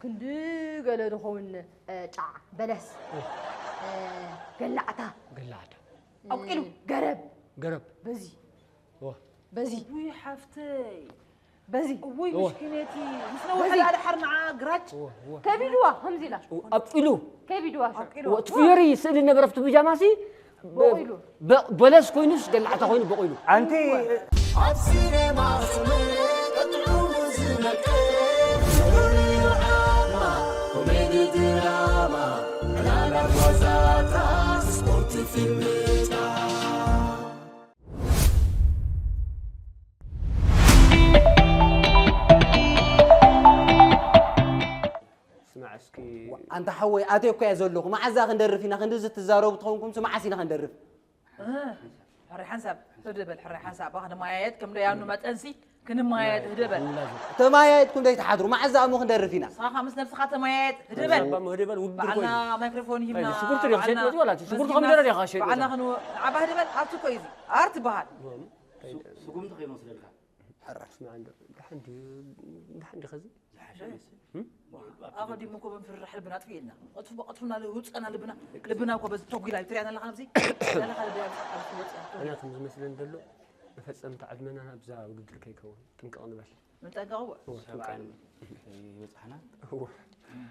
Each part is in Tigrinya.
ክንዲ ገለ ዝኸውን እ፣ ጫዓ፣ በለስ፣ እ፣ ገላዕታ፣ ገላዕታ። ኣብቂሉ። ገረብ፣ ገረብ። በዚ፣ ዋ። በዚ፣ ውይ ሓፍተይ። በዚ። ውይ እወ። ምስኪነቲ። ምስ ነዊሕ በዚ። ኣድሓር ንዓ ግራጭ። እወ፣ እወ። ከቢድዋ፣ ከምዚ ኢላ። እወ፣ ኣብቂሉ። ከቢድዋ፣ ሽዑ። ኣብቂሉ። እወ፣ እቲ ፍዮሪ ስእሊ ነበረ ኣብቲ ብጃማሲ፣ በ-፣ በቂሉ። በ-፣ በለስ ኮይኑስ ገላዕታ ኮይኑ በቂሉ። ኣንቲ ኣብ ሲኔማ ስምዒት ጥዑም ዝነቅል ፍሉይ ዓማ ኮሜዲ ድራማ ዕላላ ጓዛታ ስፖርት ፊልም ጫ ስማዕ እስኪ። ኣንታ ሓወይ፣ ኣትየ እኮ እየ ዘለኹ። መዓዛ ክንደርፍ ኢና፣ ክንድዚ ትዛረቡ ትኾንኩም፣ መዓስ ኢና ክንደርፍ? እህ፣ ሕራይ ሓንሳብ፣ ህደ በል፣ ሕራይ ሓንሳብ፣ እባ ክንመያየጥ፣ ከም ደያኑ መጠንሲ፣ ክንመያየጥ፣ ህደ በል። ተመያየጥኩም ደይ ትሓድሩ፣ መዓዛ እሞ ክንደርፍ ኢና። ንስኻ ምስ ነብስኻ ተመያየጥ፣ ህደ በል። ኣባ ምህዲ በል፣ ውድድር በዓልና ኮይኑ። ማይክሮፎን ሂብና፣ ኣይ፣ ሽጉርቲ ዲኻ ሸይጥ በዓልና መፂኡ ዋላ፣ እቲ ሽጉርቲ መዚና፣ ከምደረ ዲኻ ሸይጥ በዓልና መፂኡ። ክንወ-፣ ንዓባ ህደ በል፣ ኣብቲ እኮ እዩ እዚ፣ ኣርት በሃል። ስጉምቲ ከይመስለልካ። ሕራይ። ስማዕ እንዶ፣ ደሓን ድዩ፣ ደሓን ድዩ ኸዚ? ዝሓሸ ይመስል። እም? ኣቐዲሙ እኮ ብምፍርራሕ ልብና ኣጥፊእና። ቀጥፉ፣ ቀጥፉና፣ ውፀና ልብና። ልብና እኮ በዚ ተጒላ እዩ። ትሪኣና ኣለኻ ኣብዚ? ኣለኻ ልብያ ኣብዚ፣ ኣብዚ ወፅያ። ኣነ ከም ዝመስለኒ ዘሎ፣ መፈፀምታ ዕድመና ኣብዛ ውድድር ከይከውን ጥንቅቕ ንበል። ንጠንቀቕ እወ። እወ፣ ሰብዓ ጥንቅቕ። ይበፅሓና። እወ። እም።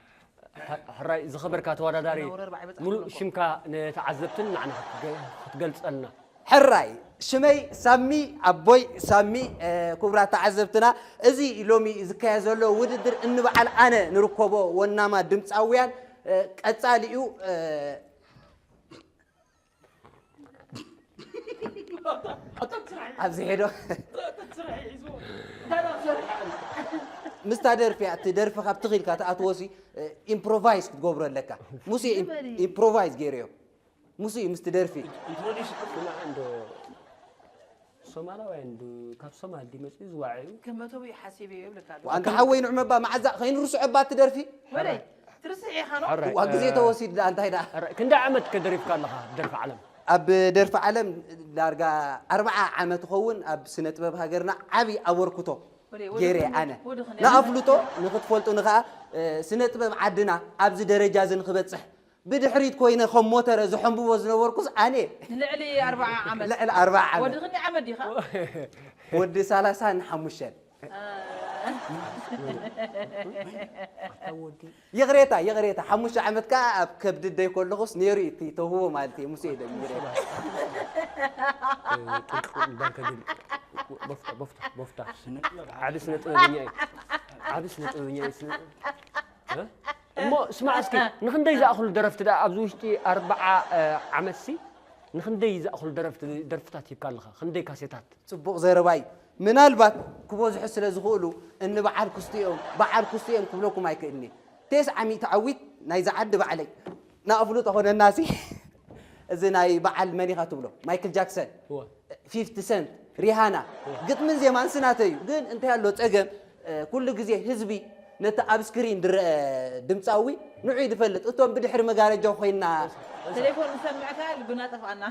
ሐ-፣ ሕራይ ዝኸበርካ ተወዳዳሪ፣ ነውሪ ኣርባዓ ይበፅሓና ሙሉእ እኮ። ሽምካ ንተዓዘብትን ንዓና ክትገ-፣ ክትገልፀልና። ሕራይ፣ ሽመይ ሳሚ፣ ኣቦይ ሳሚ፣ እ፣ ክቡራት ተዓዘብትና፣ እዚ ሎሚ ዝካየድ ዘሎ ውድድር እንበዓል ኣነ ንርከቦ ወናማ ድምፃውያን፣ እ፣ ቀፃሊ እዩ። እ፣ ኣብዚ ሄዶ። ምስታ ደርፊ እያ፣ እቲ ደርፊ ካብ ትኽኢልካ ትኣትዎሲ፣ እ፣ ኢምፕሮቫይዝ ክትገብሮ ኣለካ። ሙሴ ኢም-፣ ኢምፕሮቫይዝ ገይረዮ። ሙሴ ምስቲ ደርፊ። ኢንትሮዲክሽን ስማዕ እንዶ ሶማላውያን ዱ ካብ ሶማል ድመጽኡ ዝዋዓዩ? ከም መእተዊ ሓሲበዮ ይብለካ ኣለኹ። ኣንታ ሓወይ ንዑ መባ መዓዛ ከይንርስዖ እባ እቲ ደርፊ? ወደይ፣ ትርስዕ ኢኻ ኖ? ሕራይ፣ ዋ፣ ግዜ እ፣ ተወሲዱ ደኣ እንታይ ደኣ? ሕራይ፣ ክንደይ ዓመት ከ ደሪፍካ ኣለኻ ደርፊ ዓለም? ኣብ ደርፊ ዓለም ዳርጋ ኣርብዓ ዓመት ይኸውን ኣብ ስነ ጥበብ ሃገርና ዓቢ ኣበርክቶ ወደይ፣ ወደ ገይረ ክንደይ፣ ኣነ። ወደ ክንደይ ንኣፍልጦ ዓመት? ንኽትፈልጡ ንኸኣ፣ እ፣ ስነ ጥበብ ዓድና ኣብዚ ደረጃ እዚ ንኽበጽሕ ብድሕሪት ኮይነ ከም ሞተረ ዘሐንብቦ ዝነበርኩስ ኣነ። ንልዕሊ ኣርብዓ ዓመት። ልዕሊ ኣርብዓ ዓመት። ወዲ ክንደይ ዓመት ዲኻ? ወዲ ሰላሳን ሓሙሽተን። እ። ኣታ ወዲ። ይቕሬታ፣ ይቕሬታ። ሓሙሽተ ዓመት ከኣ ኣብ ከብዲ ደይ ከለኹስ ነይሩ እዩ እቲ ተውህቦ ማለት እዩ። ሙሴ ደሚረ። እ፣ ጥንቅቕ ባንከ ድል። ቦፍታ፣ ቦፍታ፣ ቦፍታ። ዓቢ ስነ ጥበበኛ እዩ። ዓቢ ስነ ጥበበኛ እዩ። ስነ ጥበብ። እ? እሞ ስማዕ እስኪ፣ ንኽንደይ ዝኣኽሉ ደረፍቲ ደኣ ኣብዚ ውሽጢ ኣርብዓ፣ እ፣ ዓመትሲ ንኽንደይ ዝኣኽሉ ደረፍቲ፣ ደርፍታት ሂብካ ኣለኻ? ክንደይ ካሴታት? ጽቡቕ ዘረባ እዩ። ምናልባት ክበዝሑ ስለ ዝኽእሉ እኒ በዓል ክስቲኦም፣ በዓል ክስቲኦም ክብለኩም ኣይክእልኒ። ተስዓ ሚእቲ ዓዊት ናይዛ ዓዲ ባዕለይ። ንኣፍልጦ ኾነናሲ እዚ ናይ በዓል መን ኢኻ ትብሎ? ማይክል ጃክሰን። እወ። ፊፍቲ ሰንት፣ ሪሃና፣ ግጥምን ዜማን ስናተይ እዩ። ግን እንታይ ኣሎ ጸገም፣ እ፣ ኩሉ ግዜ ህዝቢ ነቲ ኣብ ስክሪን ዝረአ ድምጻዊ ንዑ እዩ ዝፈልጥ። እቶም ብድሕሪ መጋረጃ ኮይና ቴሌፎን ንሰምዕካ ልብና ጠፍኣና።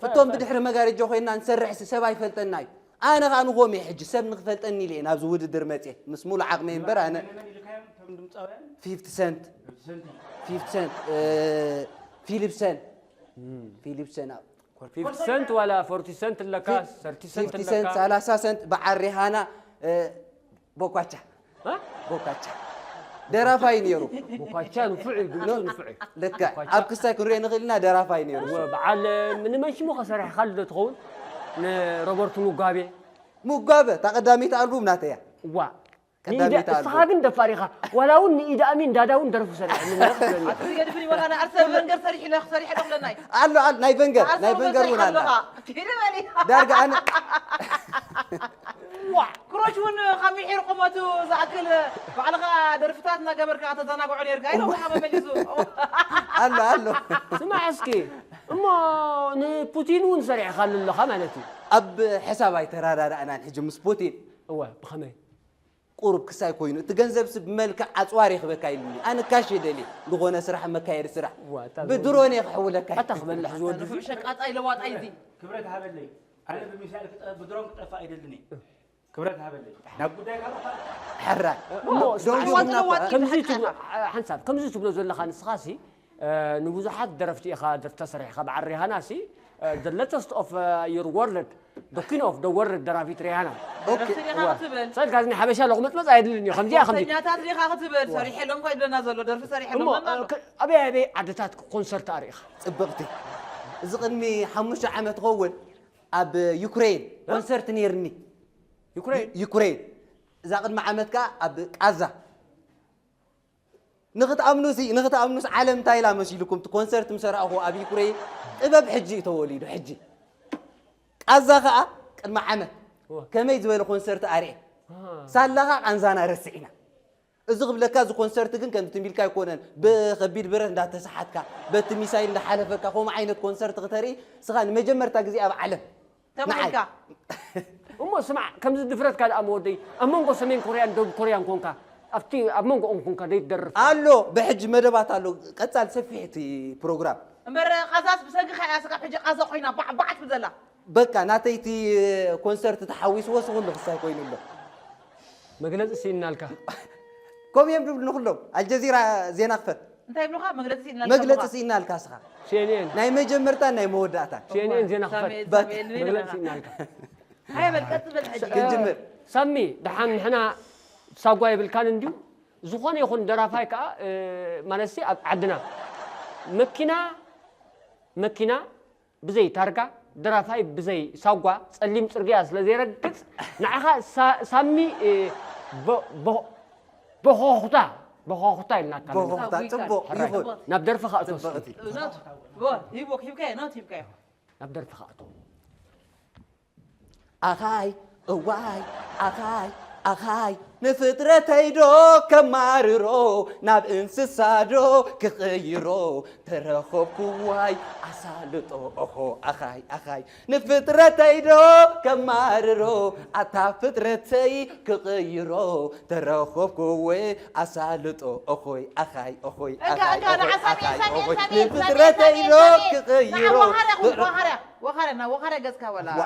እቶም ብድሕሪ መጋረጃ ኮይና ንሰርሕ ሰብ ኣይፈልጠና እዩ። ኣነ ኸኣ ንኾም እየ ሕጂ ሰብ ንኽፈልጠኒ ኢለ እየ ናብዚ ውድድር መጽየ። ምስ ሙሉ ዓቕመይ እምበር ኣነ ፊፍቲ ሰንት፣ ፊፍቲ ሰንት፣ እ፣ ፊሊፕሰን፣ ፊሊፕሰን ኣብ ፊፍቲ ሰንት ዋላ ፎርቲ ሰንት ኣለካ፣ ፊፍ-፣ ሰርቲ ሰንት ፊፍቲ ሰንት፣ ኣለካ። ሰላሳ ሰንት፣ በዓል ሪሃና፣ እ፣ ቦኳቻ። እ? ቦኳቻ። ደራፋይ ነይሩ። ቦኳቻ ንፉዕ እዩ፣ ግብፁ ኖ፣ ንፉዕ እዩ። ልክዕ። ቦኳቻ። ኣብ ክስታይ ክንሪኦ ንኽእል ኢና፣ ደራፋይ ነይሩ። ወ-፣ በዓል፣ እ፣ ንመን ሽሙ ከሰርሕካ ኣሎ ትኸውን? ንሮበርት ሙጋቤ። ሙጋበ፣ እታ ቀዳመይቲ ኣልቡም ናተይ እያ። ዋ። ቀዳመይቲ ንኢዳ-፣ እስኻ ኣልቡም። ግን ደፋር ኢኻ። ዋላ እውን ንኢድ ኣሚን ዳዳ እውን ደርፉ ሰሪሐ፣ ምን ደርፍ ትብለኒ? ኣቶ ገድፍን ይወላ ንኣርሰን ቨንገር ሰሪሕ ኢለ ክሰሪሕ ዶ ክብለና እዩ? ኣሎ፣ ኣሎ፣ ናይ ቨንገር፣ ኣርሰን ናይ ቨንገር ቨንገር እውን ኣሎ። ኣለኻ። ኪድ በሊ። ዳርጋ ኣነ ዋ! ክሮች እውን ካብ ምሒር ቁመቱ ዝኣክል ባዕልኻ ደርፍታት እናገበርካ ተዘናግዖ ነርካ። ኢሎ እዋ። ብሓመ መሊሱ። ኣሎ፣ ኣሎ። ስማዕ እስኪ። እሞ ንፑቲን እውን ሰሪሕኻሉ ኣለኻ ማለት እዩ። ኣብ ሕሳብ ኣይተራዳዳእናን ሕጂ ምስ ፑቲን። እወ፣ ብኸመይ? ቁሩብ ክሳይ ኮይኑ፣ እቲ ገንዘብሲ ብመልክዕ ኣጽዋር እየ ክበካ ኢሉኒ። ኣነ ካሽ እየ ደልየ፣ ዝኾነ ስራሕ መካየዲ ስራሕ። እዋ፣ እታ ብድሮን እየ ክሕውለካ። ኣታ ክበልሕ ዝወዲ እዚ። ሸቃጣይ ለዋጣይ እዚ። ክብረት ሃበለይ። ኣነ ብሚሳይል ክጠ-፣ ብድሮን ክጠፍእ ኣይደልን እየ። ክብረት ሃበለይ። ናብ ጉዳይ ካልእ። ሕራይ። እሞ፣ ደንጉ ስማዕ፣ ስማዕ፣ እናኳ። ከምዚ ትብሎ፣ ሓንሳብ፣ ከምዚ ትብሎ ዘለኻ ንስኻሲ፣ እ፣ ንብዙሓት ደረፍቲ ኢኻ፣ ደርፊ ተሰሪሕኻ፣ በዓል ሪሃናሲ፣ እ፣ the latest of, እ፣ your world, the queen of the world ደራፊት ሪሃና። ኦኬ። ደረፍቲ ዲኻ ክትብል? ሰልካ እዚ ናይ ሓበሻ ለቑመጽመጽ ኣየድልን እዩ። ከምዚኣ፣ ከምዚ። ደርፍተኛታት ዲኻ ክትብል? ዋ። ሰሪሐሎም እኮ ይብለና ዘሎ፣ ደርፊ ሰሪሐሎም እሞ፣ ይብለና ኣሎ። እ፣ ከ-፣ ኣበይ ኣበይ ዓድታት ኮንሰርት ኣርኢኻ? ጽብቕቲ። እዚ ቅድሚ ሓሙሽተ ዓመት ክኸውን ኣብ ዩክሬን እ? ኮንሰርት ነይርኒ። ዩክሬን? ዩክሬን። እዛ ቅድሚ ዓመት ከኣ ኣብ ቃዛ። ንኽትኣምኑሲ፣ ንኽትኣምኑስ ዓለም እንታይ ኢላ መሲልኩም? እቲ ኮንሰርት ምስ ኣርኣኹ ኣብ ዩክሬን ጥበብ ሕጂ እዩ ተወሊዱ፣ ሕጂ። ቃዛ ኸኣ ቅድሚ ዓመት እወ። ከመይ ዝበለ ኮንሰርት ኣርኤ። ኣሃ። ሳላ ኸኣ ቃንዛና ረሲዕና። እዚ ክብለካ፣ እዚ ኮንሰርት ግን ከምቲ ትንቢልካ ኣይኮነን። ብኸቢድ ብረት እንዳተሰሓትካ፣ በቲ ሚሳይል እንዳሓለፈካ፣ ከምኡ ዓይነት ኮንሰርት ክተርኢ፣ ስኻ ንመጀመርታ ግዜ ኣብ ዓለም ተባሂልካ። ንዓይ። እሞ ስማዕ፣ ከምዚ ድፍረትካ ደኣ መወደይ፣ ኣብ መንጎ ሰሜን ኮርያን ደቡብ ኮርያን ኮንካ፣ ኣብቲ ኣብ መንጎኦም ኮንካ ደይትደርፍ። ኣሎ፣ ብሕጂ መደባት ኣሎ። ቀጻል ሰፊሕ እቲ ፕሮግራም። እምበር ቃዛስ ብሰንክኻ እያ ስጋብ ሕጂ ቃዛ ኮይና ባዕ ባዕ ትብል ዘላ። በቃ፣ ናተይ እቲ ኮንሰርት ተሓዊስዎ፣ ስኹሉ ክሳይ ኮይኑ ኣሎ። መግለጺ ስኢናልካ። ከምኡ እዮም ዝብሉ ንኹሎም። ኣልጀዚራ ዜና ክፈት። እንታይ ይብሉኻ? መግለጺ ስኢናልካ መግለጺ ኣለኻ። ስኢናልካ ስኻ። ሲ ኤን ኤን። ናይ መጀመርታን ናይ መወዳእታን። ሲ ኤን ኤን ዜና ክፈት። ሳሜ-፣ በቃ። ሳሜ-፣ መግለጺ ስኢናልካ። ሃይ በል፣ ቀጽል በል ሕጂ። ክንጅምር። ሳሚ፣ ደሓን ንሕና ሳጓ የብልካን እንድዩ። ዝኾነ ይኹን ደራፋይ ከኣ፣ እ፣ ማለትሲ ኣብ ዓድና መኪና፣ መኪና ብዘይ ታርጋ፣ ደራፋይ ብዘይ ሳጓ፣ ጸሊም ጽርግያ ስለ ዘይረግጽ፣ ንዓኻ ሳ-፣ ሳሚ፣ እ፣ በ-፣ በ-፣ በኾኹታ፣ በኾኹታ ኢልናካ ኣለና። በኾኹታ፣ ጽቡቕ፣ ሕራይ። ይኹን። ናብ ደርፊ ከኣቱ እስኪ። ጽብቕቲ። ናቱ፣ ሂብካዮ፣ ናቱ ሂብካዮ። ናብ ደርፊ ከኣቱ። ኣኻይ፣ እዋይ፣ ኣኻይ፣ ኣኻይ፣ ንፍጥረተይ ዶ ከማርሮ፣ ናብ እንስሳ ዶ ክቕይሮ፣ ተረኸብኩ ዋይ ኣሳልጦ፣ ኦሆ፣ ኣኻይ፣ ኣኻይ፣ ንፍጥረተይ ዶ ከማርሮ፣ ኣታ ፍጥረተይ ክቕይሮ፣ ተረኸብኩ ወይ ኣሳልጦ፣ ኦኾይ፣ ኣኻይ፣ ኦኾይ፣ እንካ፣ ኣኻይ፣ እንካ፣ ኦኾይ፣ ንዓሳብ ኣኻይ፣ ኢሳብ ኦኾይ፣ ኢሳብ ንፍጥረተይ ዶ ኢሳብ ክቕይሮ፣ ንዓኻ ወኻርያ፣ ወኻርያ፣ ወኻርያ ገጽካ ወላ። ዋ።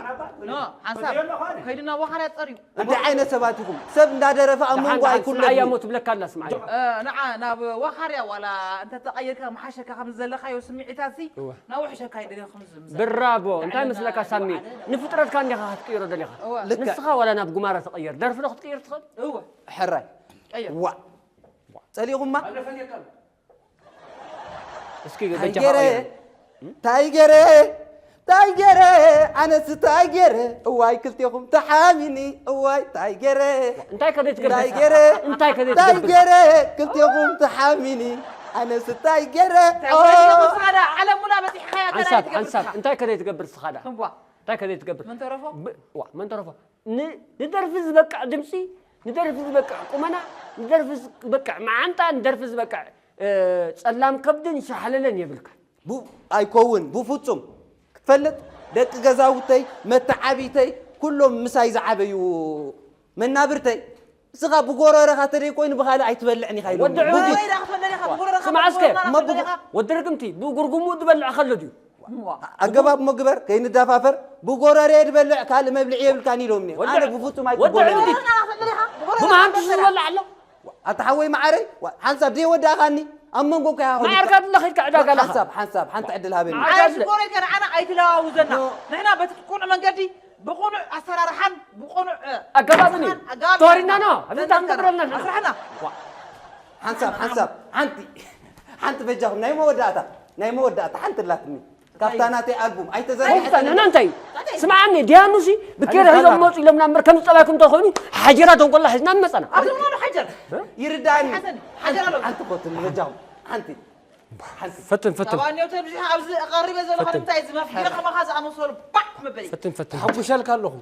ኖ፣ ሓንሳብ። ተዘየሎ ኻነ። ከይዱ ናብ ወኻርያ ጸርዩ። እንታይ ዓይነት ሰባት ኢኹም? ሰብ እንዳደረፈ ኣብ መንጎ ኣይኩለፍን። ስምዓያ እሞ ትብለካ ኣላ፣ ስምዓያ። እ፣ ንዓ ናብ ወኻርያ ዋላ እንተ ተቐይርካ ምሓሸካ ከም ዘለኻዮ ስምዒታት ሲ እወ። ናብ ውሕሸካ ይደልዮ ከም ዝምዘ። ብራቦ፣ እንታይ ኣለና መስለካ ሳሚ? ንፍጥረትካ እንዲኻ ክትቅይሮ ደሊኻ? እወ። ልክዕ። ንስኻ ዋላ ናብ ጉማረ ተቐየር፣ ደርፊ ዶ ክትቅይር ትኽእል? እወ። ሕራይ። ቀይር። ዋ። ጸሊኹማ? ኣለፈ ጌርካ። እስኪ ታይ በጃኻ ገይረ? ቀይር። ታይ ገይረ? ታይ ገይረ? ኣነስ ታይ ገይረ? እዋይ ክልቴኹም ተሓሚኒ። እዋይ ታይ ገይረ? እንታይ ከ ዘይትገብር ታይ ንስኻ? ገይረ? እንታይ ከ ታይ ዘይትገብር? ገይረ? ክልቴኹም ተሓሚኒ። ኣነስ ታይ ገይረ? ታይ ኦ! ገይረ? ንስኻ ዳ ዓለም ሙላ በጺሕኻያ፣ እንታይ ሓንሳብ፣ ኣይትገብር ሓንሳብ፣ ንስኻ? እንታይ ከ ዘይትገብር ንስኻ ዳ? እምቧ። እንታይ ከ ዘይትገብር? መን ተረፎ? ብ-፣ ዋ፣ መን ተረፎ? ን-፣ ንደርፊ ዝበቅዕ ድምጺ፣ ንደርፊ ዝበቅዕ ቁመና፣ ንደርፊ ዝበቅዕ መዓንጣ፣ ንደርፊ ዝበቅዕ፣ እ፣ ጸላም ከብድን ሸሓለለን የብልካን። ቡ-፣ ኣይከውን፣ ብፍጹም። ክትፈልጥ፣ ደቂ ገዛውተይ፣ መተዓቢተይ፣ ኩሎም ምሳይ ዝዓበዩ መናብርተይ፣ እስኻ ብጎረረኻ ተደይ ኮይኑ ብኻልእ ኣይትበልዕን ኢኻ ኢሎም። ወዲ ዕውዲ። ብጉ-፣ ወይ ዳ ክትበልዕ ኢኻ፣ ብጎረረኻ ስማዕ እስከ፣ ብጎረረኻ እሞ ብጉ-፣ ክትበልዕ ኢኻ። ወዲ ርግምቲ፣ ብጉርጉሙ ዝበልዕ ከሎ ድዩ? እዋ። ኣገባብ እሞ ግበር፣ ከይንዳፋፈር፣ ብጎረሬ ድበልዕ ካልእ መብልዒ የብልካን ኢሎምኒ። ወዲ-፣ ኣነ ብፍጹም ወዲ ኣይቅበሎን። ዕውዲ። ብጎረረኻ ክትበልዕ ኢኻ፣ ብጎረረኻ ብመሃንድሱ ክትበልዕ። ዝበልዕ ኣሎ? ኣታ ሓወይ መዓረይ፣ ዋ-፣ ሓንሳብ ደይ ወዳእኻኒ፣ ኣብ መንጎ እኮ ኢኻ መዓርካ ኾሊፍካ። ድለ ኸይድካ ዕዳጋ ኣለኻ። ሓንሳብ፣ ሓንሳብ፣ ሓንቲ ዕድል ሃበኒ። መዓርካ ዓሽ ድለ። ጎረይ ከ ንዓና ኣይትለዋውዘና። ኖ። ንሕና በቲ ቅኑዕ መንገዲ፣ ብቕኑዕ ኣሰራርሓን፣ ብቕኑዕ፣ እ፣ ኣገባብን እዩ። ኣገባብ ተወሪድና ኢና። ኖ። ኣብዚ ዘንተና። ታንገብረልና ንሕና። ኣስራሕና። ዋ። ሓንሳብ፣ ሓንሳብ፣ ሓንቲ፣ ሓንቲ በጃኹም፣ ናይ መወዳእታ፣ ናይ መወዳእታ ሓንቲ ኣላትኒ። ካብታ ናተይ ኣልቡም ኣይተዘርግሐትን። ንሕና እንታይ? ስምዓኒ፣ ዲያኑሲ ብኬራ ኣነ ሒዞም ሳላ። መጹ ኢሎምና እምበር፣ ከምዚ ጠባይኩም እንተኾይኑ፣ ሓጀራ ተንኮላ ሒዝና ምመጻና። ኣብዚ ምናሉ ሓጀር? እ? ይርዳእኒ። ሓሰን፣ ሓጀር ኣሎ። ሓንቲ ኮትን በጃኹም። ሓንቲ። ሓንቲ። ፈትን፣ ፈትን። ታባንዮ ተብዚሕ ኣብዚ ቀሪበ ዘለኹ ፈትን። ንምንታይ እዚ መፍጊ ከማኻ ዝኣመሰሉ ባዕ መበሊ። ፈትን፣ ፈትን። ተሓጉሸልካ ኣለኹ።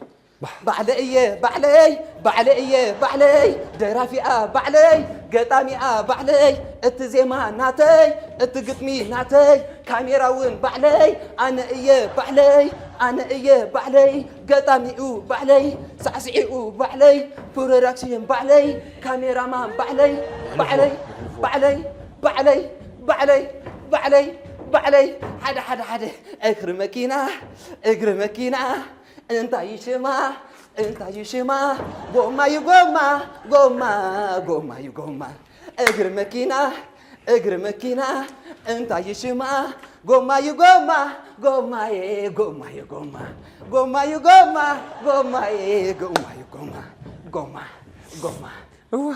ባዕለይ እየ፣ ባዕለይ፣ ባዕለይ እየ፣ ባዕለይ። ደራፊኣ ባዕለይ፣ ገጣሚኣ ባዕለይ፣ እቲ ዜማ ናተይ፣ እቲ ግጥሚ ናተይ፣ ካሜራ እውን ባዕለይ፣ ኣነ እየ ባዕለይ፣ ኣነ እየ ባዕለይ፣ ገጣሚኡ ባዕለይ፣ ሳዕስዒኡ ባዕለይ፣ ፕሮዳክሽን ባዕለይ፣ ካሜራማን ባዕለይ፣ ባዕለይ፣ ባዕለይ፣ ባዕለይ፣ ባዕለይ፣ ባዕለይ፣ ባዕለይ፣ ሓደ፣ ሓደ፣ ሓደ፣ እግሪ መኪና፣ እግሪ መኪና፣ እንታይ እዩ ሽማ? እንታይ እዩ ሽማ? ጎማ እዩ ጎማ፣ ጎማ፣ ጎማ እዩ ጎማ። እግሪ መኪና፣ እግሪ መኪና፣ እንታይ እዩ ሽማ? ጎማ እዩ ጎማ፣ ጎማዬ፣ ጎማ እዩ ጎማ። ጎማ እዩ ጎማ፣ ጎማዬ፣ ጎማ እዩ ጎማ። ጎማ፣ ጎማ። እዋ።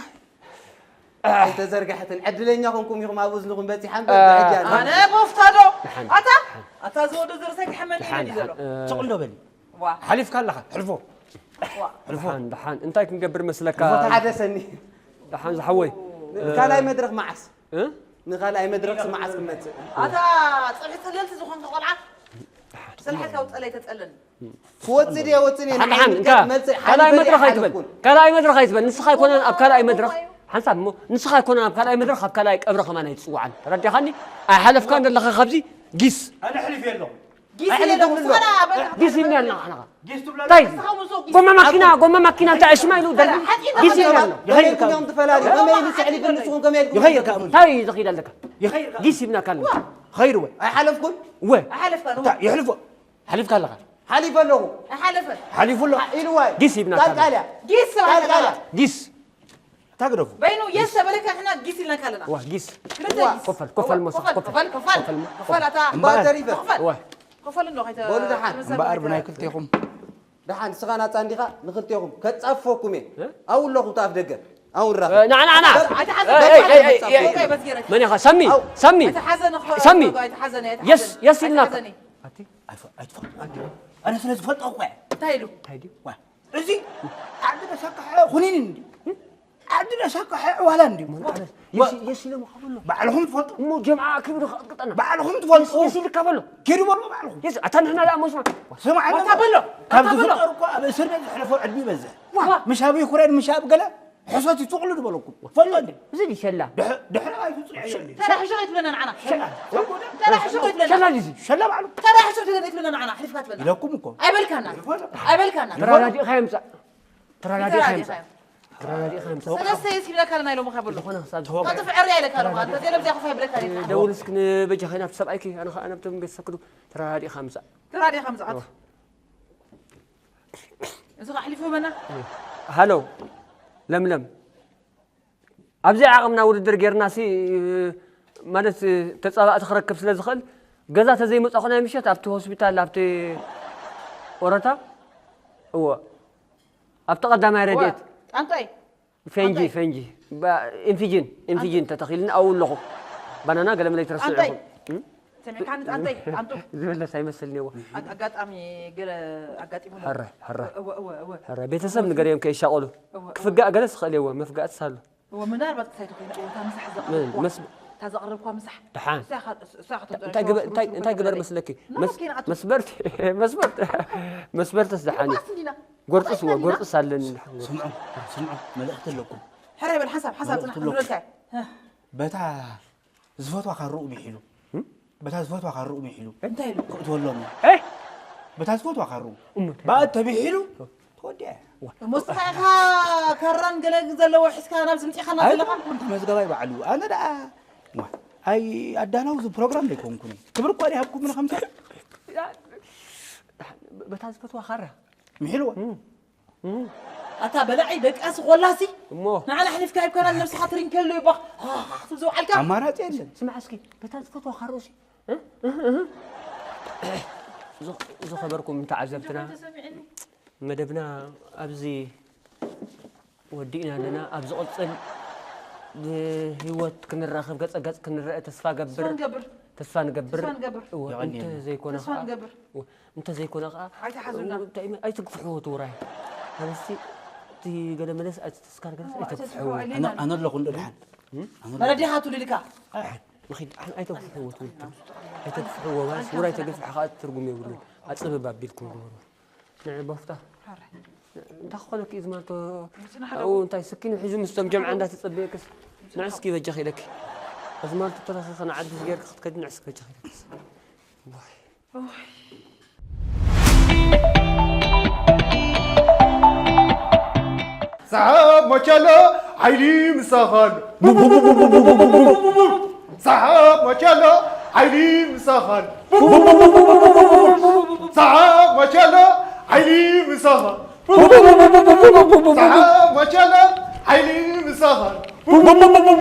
ኣይተዘርጋሐትን። ዕድለኛ ኮንኩም ኢኹም ኣብ እዝንኹም በጺሓ እምበር፣ ኣነ ጎፍታ ዶ? ኣታ፣ ኣታ ዝወዶ ዝርእሰይ ክሕመኒ እዩ ዘሎ። ስቕ እንዶ በሊ። ዋ። ሓሊፍካ ኣለኻ፣ ሕልፎ። ዋ። ሕልፎ። ደሓን፣ ደሓን። እንታይ ክንገብር መስለካ? ሕልፎ ተሓደሰኒ። ደሓን ዝሓወይ። ካልኣይ መድረኽ መዓስ? እ? ንኻልኣይ መድረኽስ መዓስ ክመጽእ? ኣታ ጸብሒ ጸለልቲ ዝኾንካ ቆልዓ፣ ሰልሓትካ ውጸለይ ተጸለኒ። ክወጽእ ድየ ወጽእ እየ? ሓን፣ ሓን፣ ንዓይ እንካ፣ ምልከት መልሲ፣ ሓን ካልኣይ በል መድረኽ ኣይትበል። ኣይሓለፍኩን። ካልኣይ መድረኽ ኣይትበል። ንስኻ ኣይኮነን ኣብ ካልኣይ መድረኽ። ሓንሳብ እሞ፣ ንስኻ ኣይኮነን ኣብ ካልኣይ መድረኽ፣ ኣብ ካልኣይ ቀብሪ ከማን ኣይትጽውዓን። ተረዲኻኒ? ኣይሓለፍካን ዘለኻ ካብዚ፣ ጊስ። ኣነ ሕሊፍ የለኹ። ጊስ ኣይሕለፍኩን የለኹ። ኣለኹ። ስኻ በቃ ጊስ ይብኒ ኣለና ንሕና። ጊስ ትብሎ እንታይ? ኣለኻ? ንስኻ ውጹእ ጊስ። ጎማ ማኪና፣ ጎማ ማኪና እንታይ ሽማ ኢሉ ደርቢ? ሓጢእና ጊስ ይብኒ ኣለና። ይኸይድ ከማን። ከመይ ኢልኩም ትፈላለዩ? ከመይ ኢሉ ስዕሊኩም ንስኹም ከመይ ኢልኩም ይኸይድ ትገብሩ? ከማን። እንታይ እዩ ዝኸይድ ኣለካ? ይኸይድ ከማን። ጊስ ይብናካ ኣለና። ዋ። ኸይድ ወይ? ኣይሓለፍኩን? ወ። ኣይሓለፍካን። እንታይ? ይሕልፎ። ሓሊፍካ ኣለኻ? ሓሊፈ ኣለኹ። ኣይሓለፈ። ሓሊፉ ኣሎ። ኢልዋይ። ጊስ ይብናካ ኣለና። ቃልቃልያ። ጊስ ስራሕ ቃልቃልያ። ኣለና። ጊስ። ታግደፉ። በይኑ የስ ተበለካ፣ ንሕና ጊስ ኢልናካ ኣለና። ዋ፣ ጊስ። ክልተ ዋ። ጊስ። ኮፈል፣ ኮፈል፣ እዋ፣ መሳ፣ ኮፈል፣ ኮፈል። ኮፈል፣ ኮፈል፣ ኮፈል፣ ኮፈል፣ ኣታ። እምበኣር። ተሪፈ። ኮፈል። ዋ። ኮፈል እንዶ ከይተ-፣ በሉ ደሓን። ተመሰሉ እምበኣር ብናይ ከይተ-፣ ክልቴኹም። ደሓን፣ ንስኻ ናጻ እንዲኻ፣ ንክልቴኹም። ከጻፍፈኩም እየ። እ? ኣብኡ ኣለኹ፣ እታ ኣፍ ደገ። ኣብኡ ንራኸብ። እ፣ ንዓ፣ ንዓ፣ ንዓ። ኣይትሓዘ-፣ እ፣ እ፣ እ፣ እ፣ እ፣ መን ኢኻ? ሰሚ፣ ኣው። ሰሚ። ኣይትሓዘኒ፣ ሰሚ። ኣይትሓዘኒ፣ የስ፣ ኣይትሓዘኒ። የስ ኢልና። ኣይትሓዘኒ። ኣቲ? ኣይፈ-፣ ኣይትፈልጦ። ኣቲ? ኣነ ስለ ዝፈልጦ እኮ እየ። እንታይ ኢሉ? እንታይ ድዩ? ዋ፣ እዚ ዓዲ ደሰክሐ ኩኒን እንዲ። ዓዲ ደሰክሐ ዋላ እንዲ። ሞን ዓረስ። ዋ። የሲ-፣ የሲ ኢሎም ከብሎ። ባዕልኹም ትፈልጡ። እሞ ጀምዓ ክብሪ ከቕጥጠና። ባዕልኹም ትፈልጡ። የሲ፣ የሲ ኢልካ በሎ። ኪዱ በሎ ባዕልኹም። የሲ፣ ኣታ ንሕና ደኣ መስማ። ስምዓኒ። ኣታ በሎ። ካብ ኣታ በሎ። ዝፍጠር እኮ ኣብ እስር ቤት ዘሕለፎ ዕድሚ ይበዝሕ። ዋ። ምሽ ኣብ ዩክሬን፣ ምሽ ኣብ ገለ ሕሶት ይትቕሉ ዝበለኩም። ፈልጦ እንዴ? እዚ ድዩ ሸላ? ድሕ-፣ ድሕሪ ኣይትጽንዐዮ እንዴ? ተራ ሕሾ ኣይትብለና ንዓና። ሸላ። ተራ ሕሾ ኣይትብለና። ሸላ ድዩ እዚ? ሸላ ባዕሉ። ተራ ሕሾ ኣይትብለና ንዓና። ሕሊፍካ ትበልና። ኢለኩም እኮ። ኣይበልካና። ይፈልጦ። ኣይበልካና። ተራዳዲእኻ የምጻእ። ተራዳዲእኻ የምጻእ። ተራዳዲእኻ የምጻእ። ሰለስተ የሲብለካ ኣለና ኢሎም ከብሉ። ዝኾነ ክሳብ ተወቀ-፣ ቀልጥፍ ዕርያ ኢለካ ኣለኹ። ኣንተ ዘይ ለብዚያ ክፋ ይብለካ ዲኻ? ደውል እስኪ ንበጃኺ ናብቲ ሰብኣይኪ፣ ኣነ ኸኣ ናብቶም ቤተሰብ ክዱ ተራዳዲእኻ ምጻእ። ተራዳዲእኻ ምጻእ። እዋ። እዚ ኸኣ ኣሕሊፉ በና። ሃሎ፣ ለምለም። ኣብዚ ዓቕምና ውድድር ጌርና ሲ፣ ማለት ተጻባእቲ ክረክብ ስለ ዝኽእል፣ ገዛ ተዘይመጻኹ ናይ ምሸት ኣብቲ ሆስፒታል፣ ኣብቲ ኦረታ፣ እወ፣ ኣብቲ ቀዳማይ ረድኤት። ጣንጣይ። ፈንጂ፣ ኣንታይ? ፈንጂ። ባ-፣ ኢንፊጂን፣ ኢንፊጂን ኣንታይ? ተተኺልና ኣብኡ ኣለኹ። ባናና ገለ መለ ይትረስዑ ኣንታይ? ኢኹም። እም? ሰሚዕካኒ ጣንጣይ? ኣንቱ። ዝምለስ ኣይመስልን እየ። ኣግ-፣ ኣጋጣሚ ገለ ኣጋጢሙ ኣሎ። ሕረ፣ ሕረ። እወ፣ እወ፣ እወ። ሕረ፣ ቤተሰብ እወ፣ ንገርዮም ከይሻቐሉ። እወ፣ እወ። ክፍጋእ ገለስ ይኽእል እየ፣ እወ፣ ምፍጋእስ ኣሎ። እወ፣ ምናልባት ክሳይ ተኾይና፣ እወ፣ እታ ምሳሕ ምን? ዘቕረብኳ። መስ-፣ እታ ዘቕረብኳ ምሳሕ። ደሓን። እሳ ኢኻ፣ እሳ ኢኻ እንታይ ተጠርጥራ ግበ-፣ እንታይ፣ እንታይ ግበር መስለኪ? መስ-፣ መስበርቲ፣ መስበርቲ፣ መስበርትስ ደሓን እዩ። ደሓን እንዲና። ጎርጽስ ወ-፣ ጎርጽስ ኣለኒ። ስምዑ፣ ስምዑ፣ መልእኽቲ ኣለኩም። ሕራይ በል፣ ሓንሳብ፣ ሓንሳብ መልእኽቲ ጽናሕ፣ ኣለኩም። ክብለልካ እየ። በታ ዝፈትዋ ካርኡ ሚሒሉ። እም? በታ ዝፈትዋ ካርኡ ሚሒሉ። እንታይ ኢሉ? ክእትወሎም እዩ። እ? በታ ዝፈትዋ ካርኡ። እሞ እንታይ? ብኣ ተሚሒሉ፣ ተወዲኣ። እሞ እስኻ ኢኻ ካራን ገለ ዘለዎ ሒዝካ ናብዚ ምጺእኻና ዘለኻ? ኣይኮንኩን ተመዝገባይ ባዕሉ። ኣነ ደኣ፣ ዋ፣ ኣይ ኣዳላው እዚ ፕሮግራም ዘይኮንኩን። ክብሪ እኳ ይሃብኩም ከምታ። በታ ዝፈትዋ ካራ። ምሒልዎ። እም። እም። ኣታ በላዒ ደቃሲ ኾላሲ። እሞ። ንዓና ኣሕሊፍካ ሂብካና፣ ነብስኻ ትሪንከሎ ይባኽ። ሃ፣ ሃ፣ ትብል ዝውዓልካ። ኣማራጺ የለን። ስማዕ እስኪ፣ በታ ዝፈትዋ ካርኡሲ። እ? እ? እ? ዝኸ-፣ ዝኸበርኩም ተዓዘብትና፣ ተሰሚዕኒ። መደብና ኣብዚ ወዲእና ኣለና። ኣብ ዝቕጽል ብህይወት ክንራኸብ፣ ገጸ ገጽ ክንረአ ተስፋ ገብር። ተስፋ ንገብር። ተስፋ ንገብር። ተስፋ ንገብር። እወ፣ የቐንየልና። እንተ ዘይኮነ ተስፋ ኸኣ፣ ንገብር። እወ፣ እንተ ዘይኮነ ኸኣ፣ ኣይትሓዙና። እንታይ፣ ኣይትግፍሕዎ እቲ ውራይ። ኣነሲ እቲ ገለ መለስ፣ እቲ ተስካር ገለስ እወ፣ ኣይተግፍሕዎ። ኣይተግፍሕዎ፣ ኣነ፣ ኣይለናን። ኣነ ኣለኹ እንዶ ደሓን። እም? ኣነ ኣለኹ። መረዲኻ ትውልድካ። ኣይ፣ ንኺድ፣ ኣይ-፣ ኣይተግፍሕዎ እቲ ውድድር። ኣይተግፍሕዎ፣ ማለት ውራይ ተገፍሐ ኸኣ ትርጉም የብሉን። ኣጽብብ ኣቢልኩም ግበርዎ። ንዒ ቦፍታ። ሓራይ። እንታይ ክኾነኪ እዩ ዝማልቶ? ምጽናሕ ኣብኡ ኣለዎ። እንታይ ስኪኑ ሒዙ ምስቶም ጀምዓ እንዳተጸበየክስ? ምጽናሕ ንዕስኪ በጃኺ ኢለኪ። እዚ ማለት ተረኺኺ ንዓዲ ጌርኪ ክትከዲ ንዕስኪ በጃኺ ኢለኪ። ዋይ። ሰሓብ ማቻሎ ሓይሊ ምሳኻል። ሰሓብ ማቻሎ ሓይሊ ምሳኻል። ሰሓብ ማቻሎ ሓይሊ ምሳኻል። ሰሓብ ማቻሎ ሓይሊ ምሳኻል።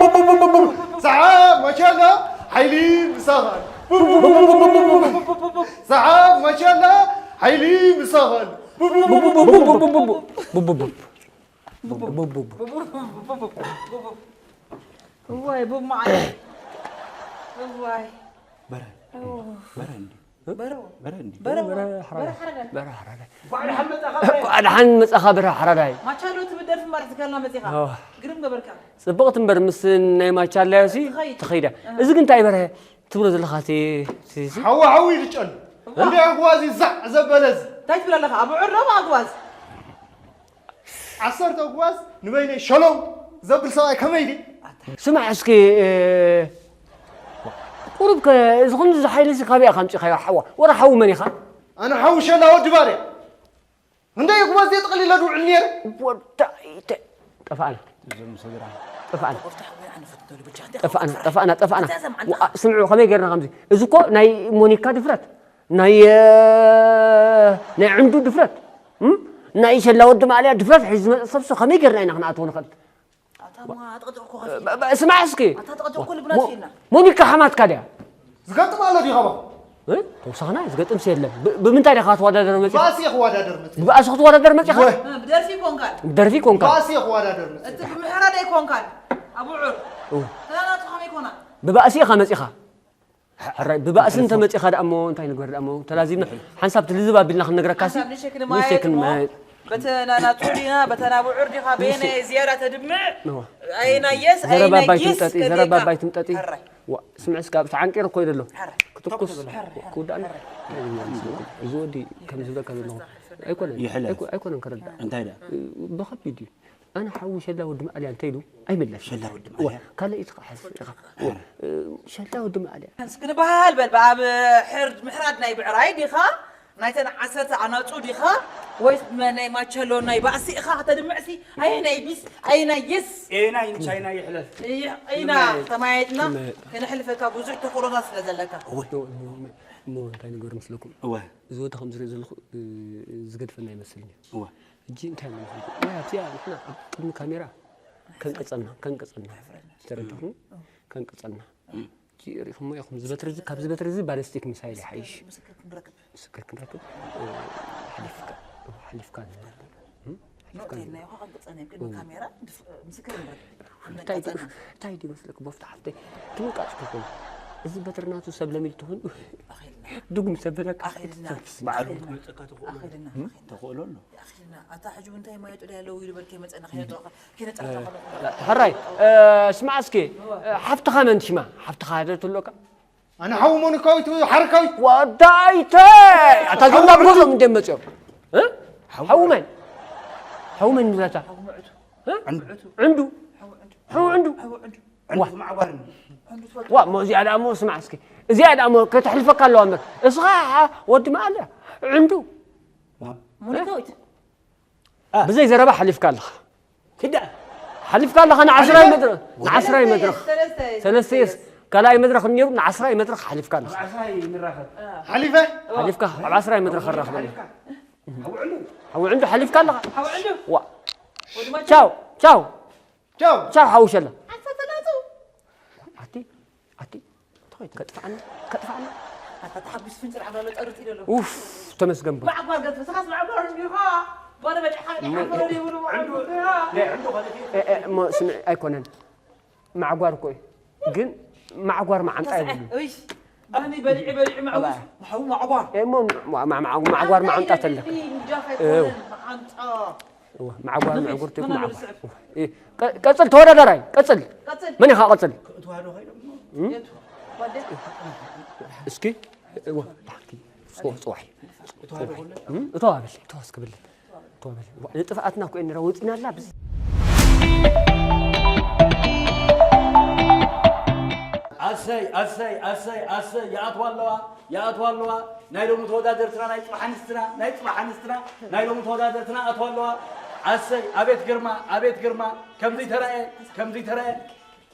ሰሓብ ማቻሎ ሓይሊ ምሳኻል። ሰሓብ ማቻሎ ሓይሊ ምሳኻል። እዋይ ቡብ መዓይ እዋይ በረ በረ እንዲ በረ በረ እንዲ በረ በረ ሓራዳ በረ ሓራዳ በረ ሓራዳ እንኳዕ ደሓን መጻኻ በረ ሓራዳይ ማቻሎ ትብል ደርፊ እምበር ትከልና መጺኻ ግርም ገበርካ ጽብቕቲ እምበር ምስ ናይ ማቻላዮሲ ትኸይድ ትኸይዳ እዚ ግን እንታይ በረ ትብሎ ዘለኻ እቲ እቲ- እቲ- ሓዊ ሓዊ ኢሉ ጨሉ እንዲ ኣግዋዚ ዛዕ ዘበለ እዚ እንታይ ትብል ኣለኻ ኣብ ዕር ዶ ኣግዋዝ ዓሰርተ ኣግዋዝ ንበይነይ ሸለው ዘብል ሰብኣይ ከመይ ድዩ ስማዕ እስኪ እ፣ ቁሩብ ከ እዚ ክንዚ ሓይሊ እዚ ካበይ ኢኻ ኣምፂኻዮ ሓዋ ወረ ሓዊ መን ኢኻ ኣነ ሓዊ ሸላ ወዲ ባርያ እንደ ይኩባዝ የጥቕሊለ ድውዕል ነይረ ወዳኢተ ጠፋእና ጠፋእና ጠፋእና ጠፋእና ጠፋእና ዋ፣ ስምዑ ከመይ ገርና ከምዚ እዚ እኮ ናይ ሞኒካ ድፍረት ናይ እ፣ ናይ ዕንዱ ድፍረት እም? ናይ ሸላ ወዲ ማእልያ ድፍረት ሒዙ ዝመፅእ ሰብሱ ከመይ ገርና ኢና ክንኣትዎ ንኽእል ኣታ እማ ኣጥቕጥቕ እኮ ከፊልና። ብ- ብ- ስማዕ እስኪ ኣታ ኣጥቕጥቕ እኮ ልብና ሞ- ፊልና። ሞኒካ ሓማትካ ድያ ዝገጥም ኣሎ ድዩ ካባኹ እ? ተውሳኽና ዝገጥምስ የለን ብ- ብምንታይ ዲኻ ክትወዳደር መፂኻ ባስ እየ ክወዳደር መፅእ ብባእሲ ክትወዳደር መፂኻ ወ- ብደርፊ ኮንካን ብደርፊ ኮንካ ባስ እየ ክወዳደር መፅእ እቲ ብምሕራድ ኣይኮንካን ኣብዑር እወ። ተናናቱ ከመይ ኮና ብባእሲ ኢኻ መፂኻ ሕራይ ብባእሲ እንተመፂኻ ደኣ እሞ እንታይ ንግበር ደኣ እሞ ተላዚብና ሓንሳብ ትልዝብ ኣቢልና ክንነግረካሲ ሓንሳብ ንሸክን ማየት ንሸክን እሞ ማየት በተናናጹ ዲና በተናብዑር ዲኻ በየነ ዝያዳ ተድምዕ እዋ። ኣይናየስ ዘረባ ኣባይ ኣይናየስ ትምጠጢ ዘረባ ከዴካ ኣባይ ትምጠጢ ሕራይ ዋ፣ ስምዒ እስካ ብቲ ዓንቂር እኮ ይደሎ ሕራይ ክትኩስ ክውዳእና እዚ ወዲ ከም ዝብለካ ዘለኹ ኣይኮነን ይሕለፍ። ኣይኮ- ኣይኮነን ከረዳእ እንታይ ደኣ ብኸቢድ እዩ ኣነ ሓዊ ሸላ ወዲ ማእልያ እንተ ኢሉ ኣይምለስ ሸላ ወዲ ማእልያ ካልእ ኢትኻ ሓስ ኢኻ ሸላ ወዲ ማእልያ ክንበሃል በል ብኣብ ሕርድ ምሕራድ ናይ ብዕራይ ዲኻ ናይተን ዓሰርተ ኣናጹ ዲኻ ወይስ ናይ ማቸሎ ናይ ባእሲ ኢኻ ከተድምዕሲ ኣየ ናይ ቢስ ኣየ ናይ የስ ኤናይ ቻይና ይሕለፍ ኢና ተማየጥና ከነሕልፈካ ብዙሕ ተኽእሎታት ስለ ዘለካ እሞ እንታይ ንገሩ ምስለኩም እወ እዚ ወዲ ከም ዝሪኦ ዘለኹ ዝገድፈና ይመስልኒ እወ ሕጂ እንታይ ኣሎ መሰለኩም? ናይ ኣብዚኣ ንሕና ኣብ ቅድሚ ካሜራ ከንቀጸልና ከንቀጸልና ተረድኹም? ከንቀጸልና ሕጂ ሪእኹሞ ኢኹም እዚ በትሪ እዚ ካብዚ በትሪ እዚ ባለስቲክ ሚሳይል ይሓይሽ ምስክር ክንረክብ እ፣ ሓሊፍካ እ፣ ሓሊፍካ ንበል። እ፣ ሓሊፍካ ንበል። ኖቴልና ይኹ ከንቀጸልና ቅድሚ ካሜራ ምስክር ንረክብ እንታይ ድዩ እንታይ ድዩ መስለክ ቦፍታ ሓፍተይ ትንቃጽ ትኹን እዚ በትሪ ናቱ ሰብ ለሚድ ትኹን ድጉም ሰበለካ ኣኺልና ባዕሉ ክትመፀካ ትኽእሎ ተኽእሎ ኣሎ ኣታ ሕጂ እንታይ ማየጡ ዳ ያለው ይልበል ከይመፀና ከይነጥረኸ ከይነጥረኸ ሕራይ ስማዕ እስኪ ሓፍትኻ መን ሽማ ሓፍትኻ ደ ትብሎካ ኣነ ሓው ሞኒካዊት ሓረካዊት ዋዳይተ ኣታ ዞላ ጎዞም እንደ መፅኦም ሓው መን ሓው መን ንብላታ ዕንዱ ሓው ዕንዱ ዋ እዚኣ ደኣ እሞ ስማዕ እስኪ እዚኣ ደኣ እሞ ከተሕልፈካ ኣለዋ እምበር እስኻ ወዲ መኣልያ ዕንዱ ሞኒካዊት ብዘይ ዘረባ ሓሊፍካ ኣለኻ ክዳ ሓሊፍካ ኣለኻ ንዓስራይ መድረኽ ንዓስራይ መድረኽ ሰለስተየስ ካልኣይ መድረኽ ነይሩ ንዓስራይ መድረኽ ሓሊፍካ ኣለኻ ሓሊፈ ሓሊፍካ ኣብ ዓስራይ መድረኽ ኣራኽበ ሓዊ ዕንዱ ሓሊፍካ ኣለኻ ዋ ቻው ቻው ቻው ቻው ሓዊ ሸላ ኣቲ ኣቲ ከጥፍኣና ከጥፍኣና ኣታ ተሓጒስ ፍንጭር ዓብላሎ ጠርጥ ኢለሎ ኡፍ ተመስገን ባ ማዕጓር ገጽ ስኻስ ማዕጓር እንዲኻ ባለ በጫ ሓቂ ሓፈረ ይብሉ እሞ ስምዒ ኣይኮነን ማዕጓር እኮ እዩ ግን ማዕጓር ማዓንጣ ይብሉ እይ ባኒ በሊዕ በሊዕ ማዕጉስ ማዕጓር እሞ ማዕጓር ማዓንጣ ተለካ ማዓንጣ ማዕጓር ምዕጉርቲ ማዕጓር ቀጽል ተወዳዳራይ ቀጽል መን ኢኻ ቀጽል እስኪ ጽዋሕ እቶ ኣበል እቶ እስክብል ንጥፍኣትና ኮ ንራ ወፂና ኣላ ኣሰይ ኣሰይ ኣሰይ ኣሰይ፣ ይኣትዋ ኣለዋ፣ ይኣትዋ ኣለዋ። ናይ ሎሚ ተወዳደርትና፣ ናይ ጽባሕ ኣንስትና፣ ናይ ጽባሕ ኣንስትና፣ ናይ ሎሚ ተወዳደርትና ኣትዋ ኣለዋ። ኣሰይ፣ ኣቤት ግርማ፣ ኣቤት ግርማ። ከምዚ ተራእየ፣ ከምዚ ተራእየ።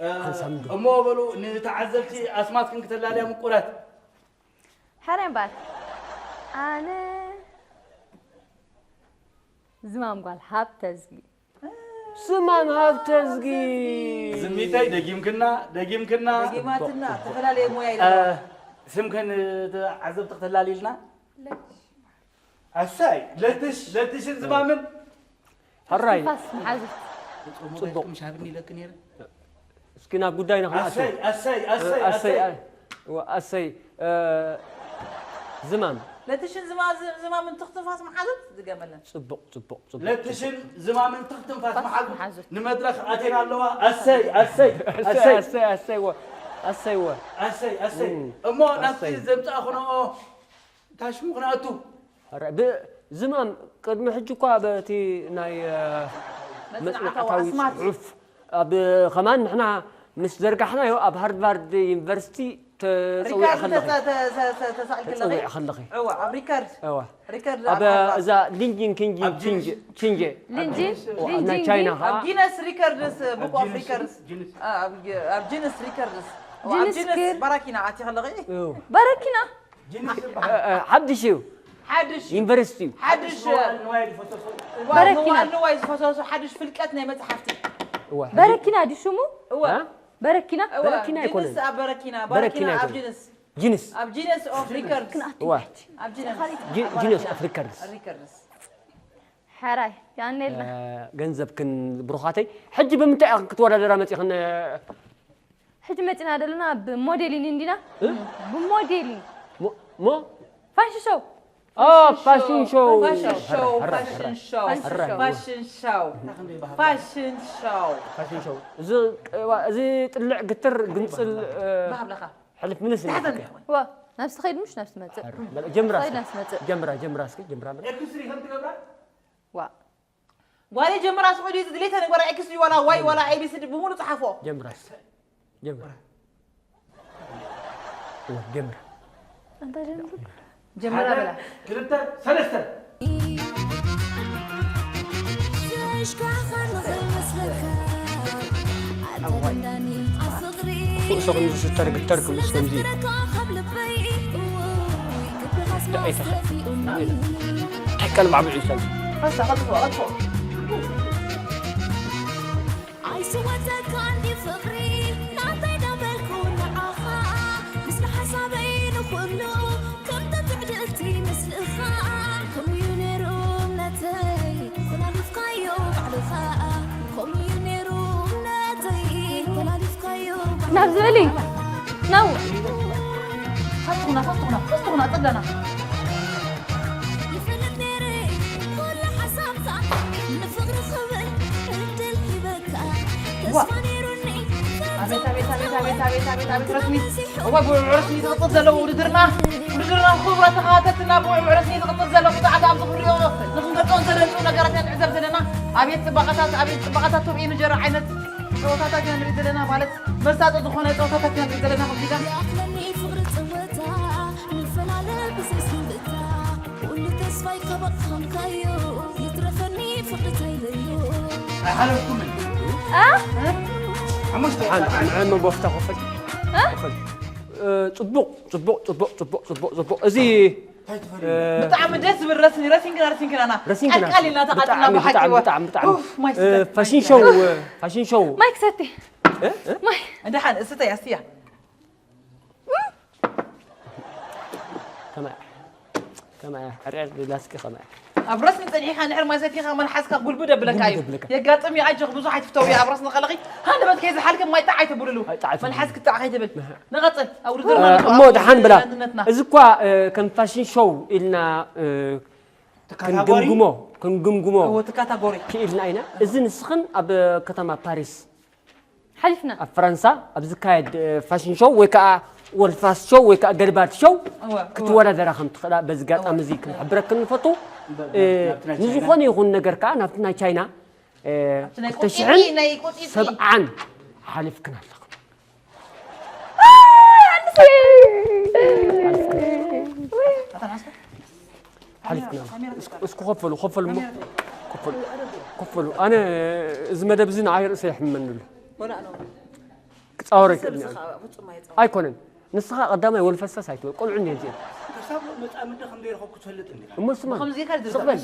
እ፣ ሓንሳብ እንዶ። እሞ በሉ፣ ንተዓዘብቲ ኣስማትክን ክተላልያ ምቁራት። ሕራይ እምበኣር፣ ኣነ ዝማም ጓል ሃብተዝጊ። ዝማም ሃብተዝጊ። ዝሚተይ፣ ደጊምክና፣ ደጊምክና። ደጊማትና፣ ዝተፈላለየ ሞያ ኢላ እ፣ ኣለዋ። ስምክን፣ እ፣ ተዓዘብቲ ክተላልይልና። ኣሰይ፣ ለትሽ፣ ለትሽን ዝማምን። ሕራይ። ትንፋስ መሓዙት። ጽቡቕ። ምሽ ሃብኒ ኢለክ ነይረ። እስኪ ናብ ጉዳይና ክንኣቱ። ኣሰይ፣ ኣሰይ፣ ኣሰይ፣ ኣሰይ፣ ኣሰይ። ዋ፣ ኣሰይ፣ እ፣ ዝማም። ለትሽን ዝማ-፣ ዝ-፣ ዝማምን ትኽ ትንፋስ መሓዙት ዝገመለን። ጽቡቕ፣ ጽቡቕ፣ ጽቡቕ። ለትሽን ዝማምን ትኽ ትንፋስ ትንፋስ መሓዙት መሓዙት። ንመድረኽ ኣቴና ኣለዋ። ኣሰይ፣ ኣሰይ፣ ኣሰይ፣ ኣሰይ። ኣሰይ፣ ኣሰይ፣ ወ፣ ኣሰይ፣ ወ። ኣሰይ፣ ኣሰይ። እም፣ እሞ ናብቲ ኣሰይ። ዘምጻእኹንኦ እንታይ ሽሙ ክንኣቱ? ኧረ፣ ብ-፣ ዝማም ቅድሚ ሕጂ እኳ በቲ ናይ፣ እ፣ መጽናዕታዊ መጽናዕታዊ ኣስማት። ጽሑፍ ኣብ፣ ከማን ንሕና ምስ ዘርጋሕናዮ ኣብ ሃርቫርድ ዩኒቨርሲቲ ተጸዊዐ ሪካርድ ከለኺ። ተጸ-፣ ተ-፣ ተ-፣ ተሳኢል ከለኺ? ተጸዊዐ ከለኺ። እዋ፣ ኣብ ሪካርድ። እዋ። ሪካርድ ኣብ ኣብ ሃርቫርድ። እዛ ሊንጂን ኪንጂ ኣብ ጂንስ። ኪንጂ ኪንጂ። ሊንጂን እዋ፣ ኣብ ናይ ሊንጂን ቻይና ኪንጂ። ኸዓ። ኣብ ጊነስ ሪከርድስ፣ ቡክ ኣብ ኦፍ ጂንስ፣ ሪከርድስ። ጂንስ። ኣብ፣ ኣብ ጂንስ ሪከርድስ። ኣብ ጂንስ ጂንስ ክር። ባራኪና ኣቲኻ ኣለኺ? እው። በረኪና። ጅንስ እ፣ ዝበሃል። እ፣ ሓድሽ እዩ። ሓድሽ እዩ። ዩኒቨርሲቲ እዩ። ሓድሽ መዋል ንዋይ ዝፈሰሶ። እዋ፣ በረኪና። መዋል ንዋይ ዝፈሰሶ ሓድሽ ፍልቀት ናይ መጽሓፍቲ። እዋ፣ በረኪና ድዩ ሽሙ? እወ። እ? በረኪና። እወ። በረኪና ጂንስ ኣይኮነን። ኣብ በረኪና፣ በረኪና በረኪና ኣብ ኣይኮነን። ጂንስ። ጂንስ። ኣብ ጂነስ ኦፍ ሪከርድስ። ክንኣቱ እዋ። ኣብ ጂነስ። ጂ-፣ ጂነስ ኦፍ ሪከርድስ። ሪከርድስ። ሕራይ ያኔልና። እ፣ ገንዘብክን ብሩኻተይ። ሕጂ ብምንታይ ኢኽን ክትወዳደራ መጺኽን? እ፣ ሕጂ መጺና ዘለና ብሞዴሊን እንዲና። እ? ብሞዴሊን። ሞ-፣ ሞ-፣ ፋሽን ሾው። ኦ፣ ፋሽን ሾው። ፋሽን ሾው፣ ሕራይ፣ ፋሽን ሕራይ። ሾው፣ ፋሽን ሾው። ፋሽን ሾው፣ ፋሽን ሾው። ፋሽን ሾው። እዚ፣ እዋ፣ እዚ ጥልዕ ግትር ግንጽል፣ እ፣ ባህብለኻ። ሕልፍ ምልስ ታሕተን ይልካ። ይኾን። ዋ፣ ናብዚ ኸይድ ምሽ ናብዚ መጽእ። በል፣ ጀምራ እስኪ። ኸይድ ናብዚ መጽእ። ጀምራ፣ ጀምራ እስኪ፣ ጀምራ በል። ኤክስሪ ከም ትገብራ? ዋ። ጓለይ ጀምራ ስዑዲ ዝድሌተ ንጓራ ኤክስ ዋላ ዋይ ዋላ ኤቢሲዲ ብምሉእ ጽሓፎ። ጀምራ እስኪ። ጀምራ። እዋ፣ ጀምራ። ኣንታ ጀምሩ። ጀምራ ሓደ፣ በላ። ክልተ፣ ሰለስተ። ተሽካኸን ንኽመስለካ ኣንተ ደንዳኒ ኣብ ፍቕሪ ርእሶ ከምዚ ዝተርግተር ክብልስ ከምዚ እዩ። ስረካ ካብ ልበይ ውይ ግብርኻስ ደቂታ። ማስጠፊኡኒ እንታይ ቀልባዕብዕ ይሰል? ፈሳ ቀጥፎ ቀጥፎ። ኣይስወተካን ድዩ ፍቕሪ ናተይ ዳበልኩ ንዓኻ ምስሊ ሓሳበይ ንኹሉ ከም ተትዕድልቲ ምስልኻ ከምኡ እዩ ነይሩ እምነተይ ኮላሊፍካዮ ባዕልኻ ከምኡ እዩ ነይሩ እምነተይ ኮላሊፍካዮ ናብ ዝበሊ። ናብ ፈስቱና ፈስቱና ፈስቱና ጽገና። ይፈልጥ ነይረ ኩሉ ሓሳብካ ንፍቕሪ ክብል ዕድል ሂበካ ዋ። ተስፋ ነይሩኒ ኣቤት ኣቤት ኣቤት ኣቤት ኣቤት ኣቤት ኣቤት ረስኒ። እዋ ብውዕዕ ረስኒ ዝቕጽል ዘሎ ውድድርና ውድድርና ክቡራት ተኸታተልትና ብውዕዕ ረስኒ ዝቕጽል ዘሎ ብጣዕሚ ኣብዚ ክሪኦ ንኽንገልጾ ዘለንጹ ነገራት ኢና ንዕዘብ ዘለና። ኣቤት ጽባቐታት ኣቤት ጽባቐታት ቶብ ኤንጀር ዓይነት ጸወታታት ኢና ንርኢ ዘለና ማለት መሳጢ ዝኾነ ጸወታታት ኢና ንርኢ ዘለና ከምዚ ኢልና። ይኣኽለኒ ፍቕሪ ጸወታ ንፈላለ ብዘይ ስንብታ ኩሉ ተስፋይ ካባኻ ምካዮ ይትረፈኒ ፍቕሪ ተይለዮ ኣይሓለፍኩምን። ሓሙሽተ ሓንቲ ንዕን መቦፍታ ኮፈል። ኮፈል። እ፣ ጽቡቕ፣ ጽቡቕ፣ ጽቡቕ፣ ጽቡቕ፣ ጽቡቕ፣ ጽቡቕ። እዚ፣ እንታይ ትፈሪ? እ፣ ብጣዕሚ ደስ ዝብል ረስኒ ረሲንክና ረሲንክናና ረሲንክና። ቀልቃል ኢልና ተቓጢልና ብጣዕሚ፣ ብሓቂ ብጣዕሚ፣ ወ- ብጣዕሚ፣ ብጣዕሚ። ኡፍ፣ ማይ እ፣ ስተ- ፋሽን ሾው፣ እ፣ ፋሽን ሾው። ማይክ ሰቲ። እ፣ እ፣ እንድሓን እስተያ እስትያ ከማይ፣ ከማይ፣ ሕርዕር ላስኪ ከማይ። ኣብ ረስኒ ጸኒሕካ እንድሕር ማይ ሰቲኻ መልሓስካ ጉልብድ የብለካ እዩ ጉልብድ የብለካ። የጋጥም እዩ ኣጆኽ ብዙሕ ኣይትፍተው እዩ ኣብ ረስኒ ከለኺ ሃንደበት ከይዝሓልክ ማይ ጣዕ ኣይተብልሉ ኣይ፣ ጣዕ ኣይተብልሉ። መልሓስክ ጣዕ ከይትብል ንቐጽል ኣብ ውድድር እ፣ ማለት እሞ ኣብ ደሓን ብላ መንነትና እዚ እኳ እ፣ ከም ፋሽን ሾው ኢልና እ፣ ተካታጎሪ? ክንግምግሞ ክንግምግሞ እዎ እቲ ካታጎሪ ክኢልና ኢና። እዚ ንስኽን ኣብ ከተማ ፓሪስ ሓሊፍና። ኣብ ፈረንሳ ኣብ ዝካየድ እ፣ ፋሽን ሾው ወይ ከዓ ወልፋስ ሾው ወይ ከዓ ገልባድ ሾው እወ፣ እወ። ክትወዳደራ ከም ትኽእላ በዚ ኣጋጣሚ እዚ ክንሕብረክን ንፈቱ። እ፣ ናብቲ ናይ ቻይና? ንዝኾነ ይኹን ነገር ከዓ ናብቲ ናይ ቻይና እ፣ ኣብቲ ናይ ክልተ ቁጢ፣ ሽሕን ናይ ቁጢ። ሰብዓን ሓሊፍክን ኣለኽን። ሓልፍክና። እስኩ ከፈሉ ከፈሉ እሞ ከፈሉ ከፈሉ። ኣነ እዚ መደብ እዚ ንዓይ ርእሰ ይሕመኒ ኣሎ። ክጻወር ኣይክእልን እየ። ኣይኮነን። ንስኻ ቀዳማይ ወልፈስፈስ ኣይትበል። ቆልዑ እንዲየን እዚአን። ክሳብ መጻምዲ ከም ዘይረኸብኩ ትፈልጥ እንዲኻ። እሞ ስማ፣ ብኸምዚ ጌርካ ድርዛ። ስቕ በል።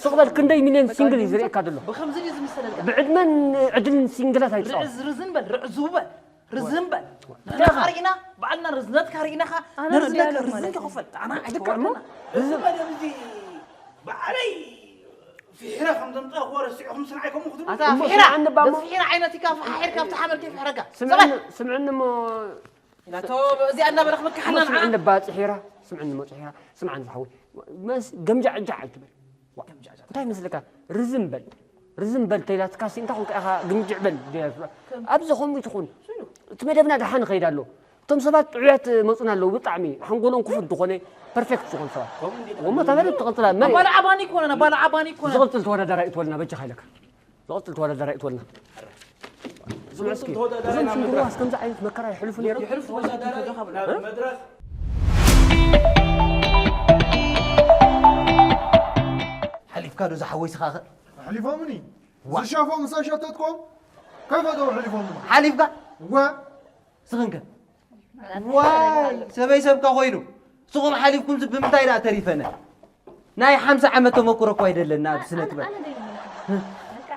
ስቕ በል። ክንደይ ሚልዮን ሲንግል እዩ ዝርእየካ ዘሎ። ብኸምዚ ድዩ ዝምሰለልካ? ብዕድመን ዕድልን ሲንግላት ኣይትጻወት። ርዕዝ ርዝን በል፣ ርዕዙ በል። ርዝን በል። ንሕና ተኻ። ካርኢና፣ ባዕልና ርዝነት ካርኢናኻ፣ ኣነ ነርዝነካ ርዝን ርዝን ማለት እዩ። ከኸፈል። ኣና ልክዕ እሞ። ኣይተዋርደና። እዚ መደብ እዚ ባዕለይ ፍሒራ ከም ዘምጻእኩዎ ረሲዕኹም ስንዓይ ከምኡ ክትብሉ? ኣታ እሞ ፍሒራ፣ ስምዓኒ እባ እሞ። በዚ ፍሒራ ዓይነት ኢካ ፈሓሒርካ ኣብቲ ሓመድ ከይፍሕረካ። ስምዕኒ፣ ስምዕኒ እሞ። ኢላቶ፣ እዚኣ እናበለ ክምክሓና እሞ ንዓ። ስምዕኒ እባ ጽሒራ፣ ስምዕኒ እሞ ጽሒራ፣ ስምዓኒ ዝሓወይ። መስ-፣ ገምጃዕጃዕ ኣይትበል። ዋ፣ ገምጃዕጃዕ። እንታይ መስለካ? ርዝም በል። ርዝም በል ተይላትካሲ እንታይ ኮንካ ኢኻ ግምጅዕ በል። ኣብዚ ከምኡ ትኹን። እቲ መደብና ደሓን ይኸይድ ኣሎ። እቶም ሰባት ጥዑያት መጹና ኣለዉ፣ ብጣዕሚ ሓንጎሎም ክፉት ዝኾነ፣ ፐርፌክት ዝኾኑ ሰባት። ከምኡ እንዴት እሞ ተበለ ትቕጽላ፣ መን ኣባል ዓባኒ ይኮነና፣ ኣባል ዓባኒ ይኮነና። ዝቕጽል ተወዳዳራይ እትወልና በጃኻ ኢለካ። ዝቕጽል ተወዳዳራይ እትወልና። ስምዕ እስኪ፣ ተወዳዳራይ እዞም ናብ ሽንጉርዋ መድረኽ። እስከምዚ ዓይነት መከራ ይሕልፉ ነይሮም? ይሕልፉ ተወዳዳራይ ናብ መድረኽ። ሓሊፍካ ዶ ዝሓወይ ስኻ ኸ? ኣሕሊፎምኒ። ዋ። ዝሻፎ ምሳ ሸተትኮም? ከይፈተው ኣሕሊፎምኒ። ሓሊፍካ? ወ። ስኽንከ? ዋይ፣ ሰበይ ሰብካ ኮይኑ። ስኹም ሓሊፍኩም ዝ-፣ ብምንታይ ደኣ ተሪፈነ? ናይ ሓምሳ ዓመት ተመኩሮ እኮ ኣይደለና ኣብ ስነ ጥበብ። ኣነ ደይብለካ።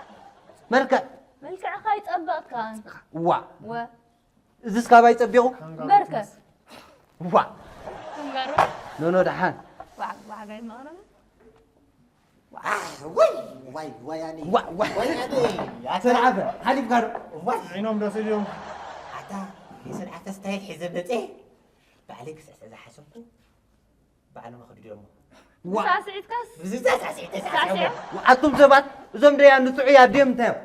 መልክዕ። መልክዕኻ ይጸብቕካ። ዋ። ወ። እዝስ ካባይ ጸቢቑ? እምበርከ። ዋ። እምበሩ። ኖ፣ ኖ፣ ደሓን። ዋዕ-፣ ዋዕጋይ መቕረቢ። ዋይ፣ ዋይ፣ ዋይ፣ ኣነ። ዋ፣ ዋ። ዋይ፣ ኣነ። ኣታ። ስርዓተ፣ ሓሊፍካ ዶ? ዋይ። ዓይኖም ደስ ኢልዮም። ኣታ፣ የስርዓተ ስታይል ሒዘ መጸ። ባዕለይ ክስዕስዕ ዝሓሰብኩ፣ ባዕሎም ኣኽዲዶሞ። ዋ። ሳስዒትካስ? ብዚ ሳስዒት ተሳስዐሞ። ሳስዒት? ኣቱም ሰባት፣ እዞም ደያኑ ጥዑይ ኣድዮም እንታይ እዮም?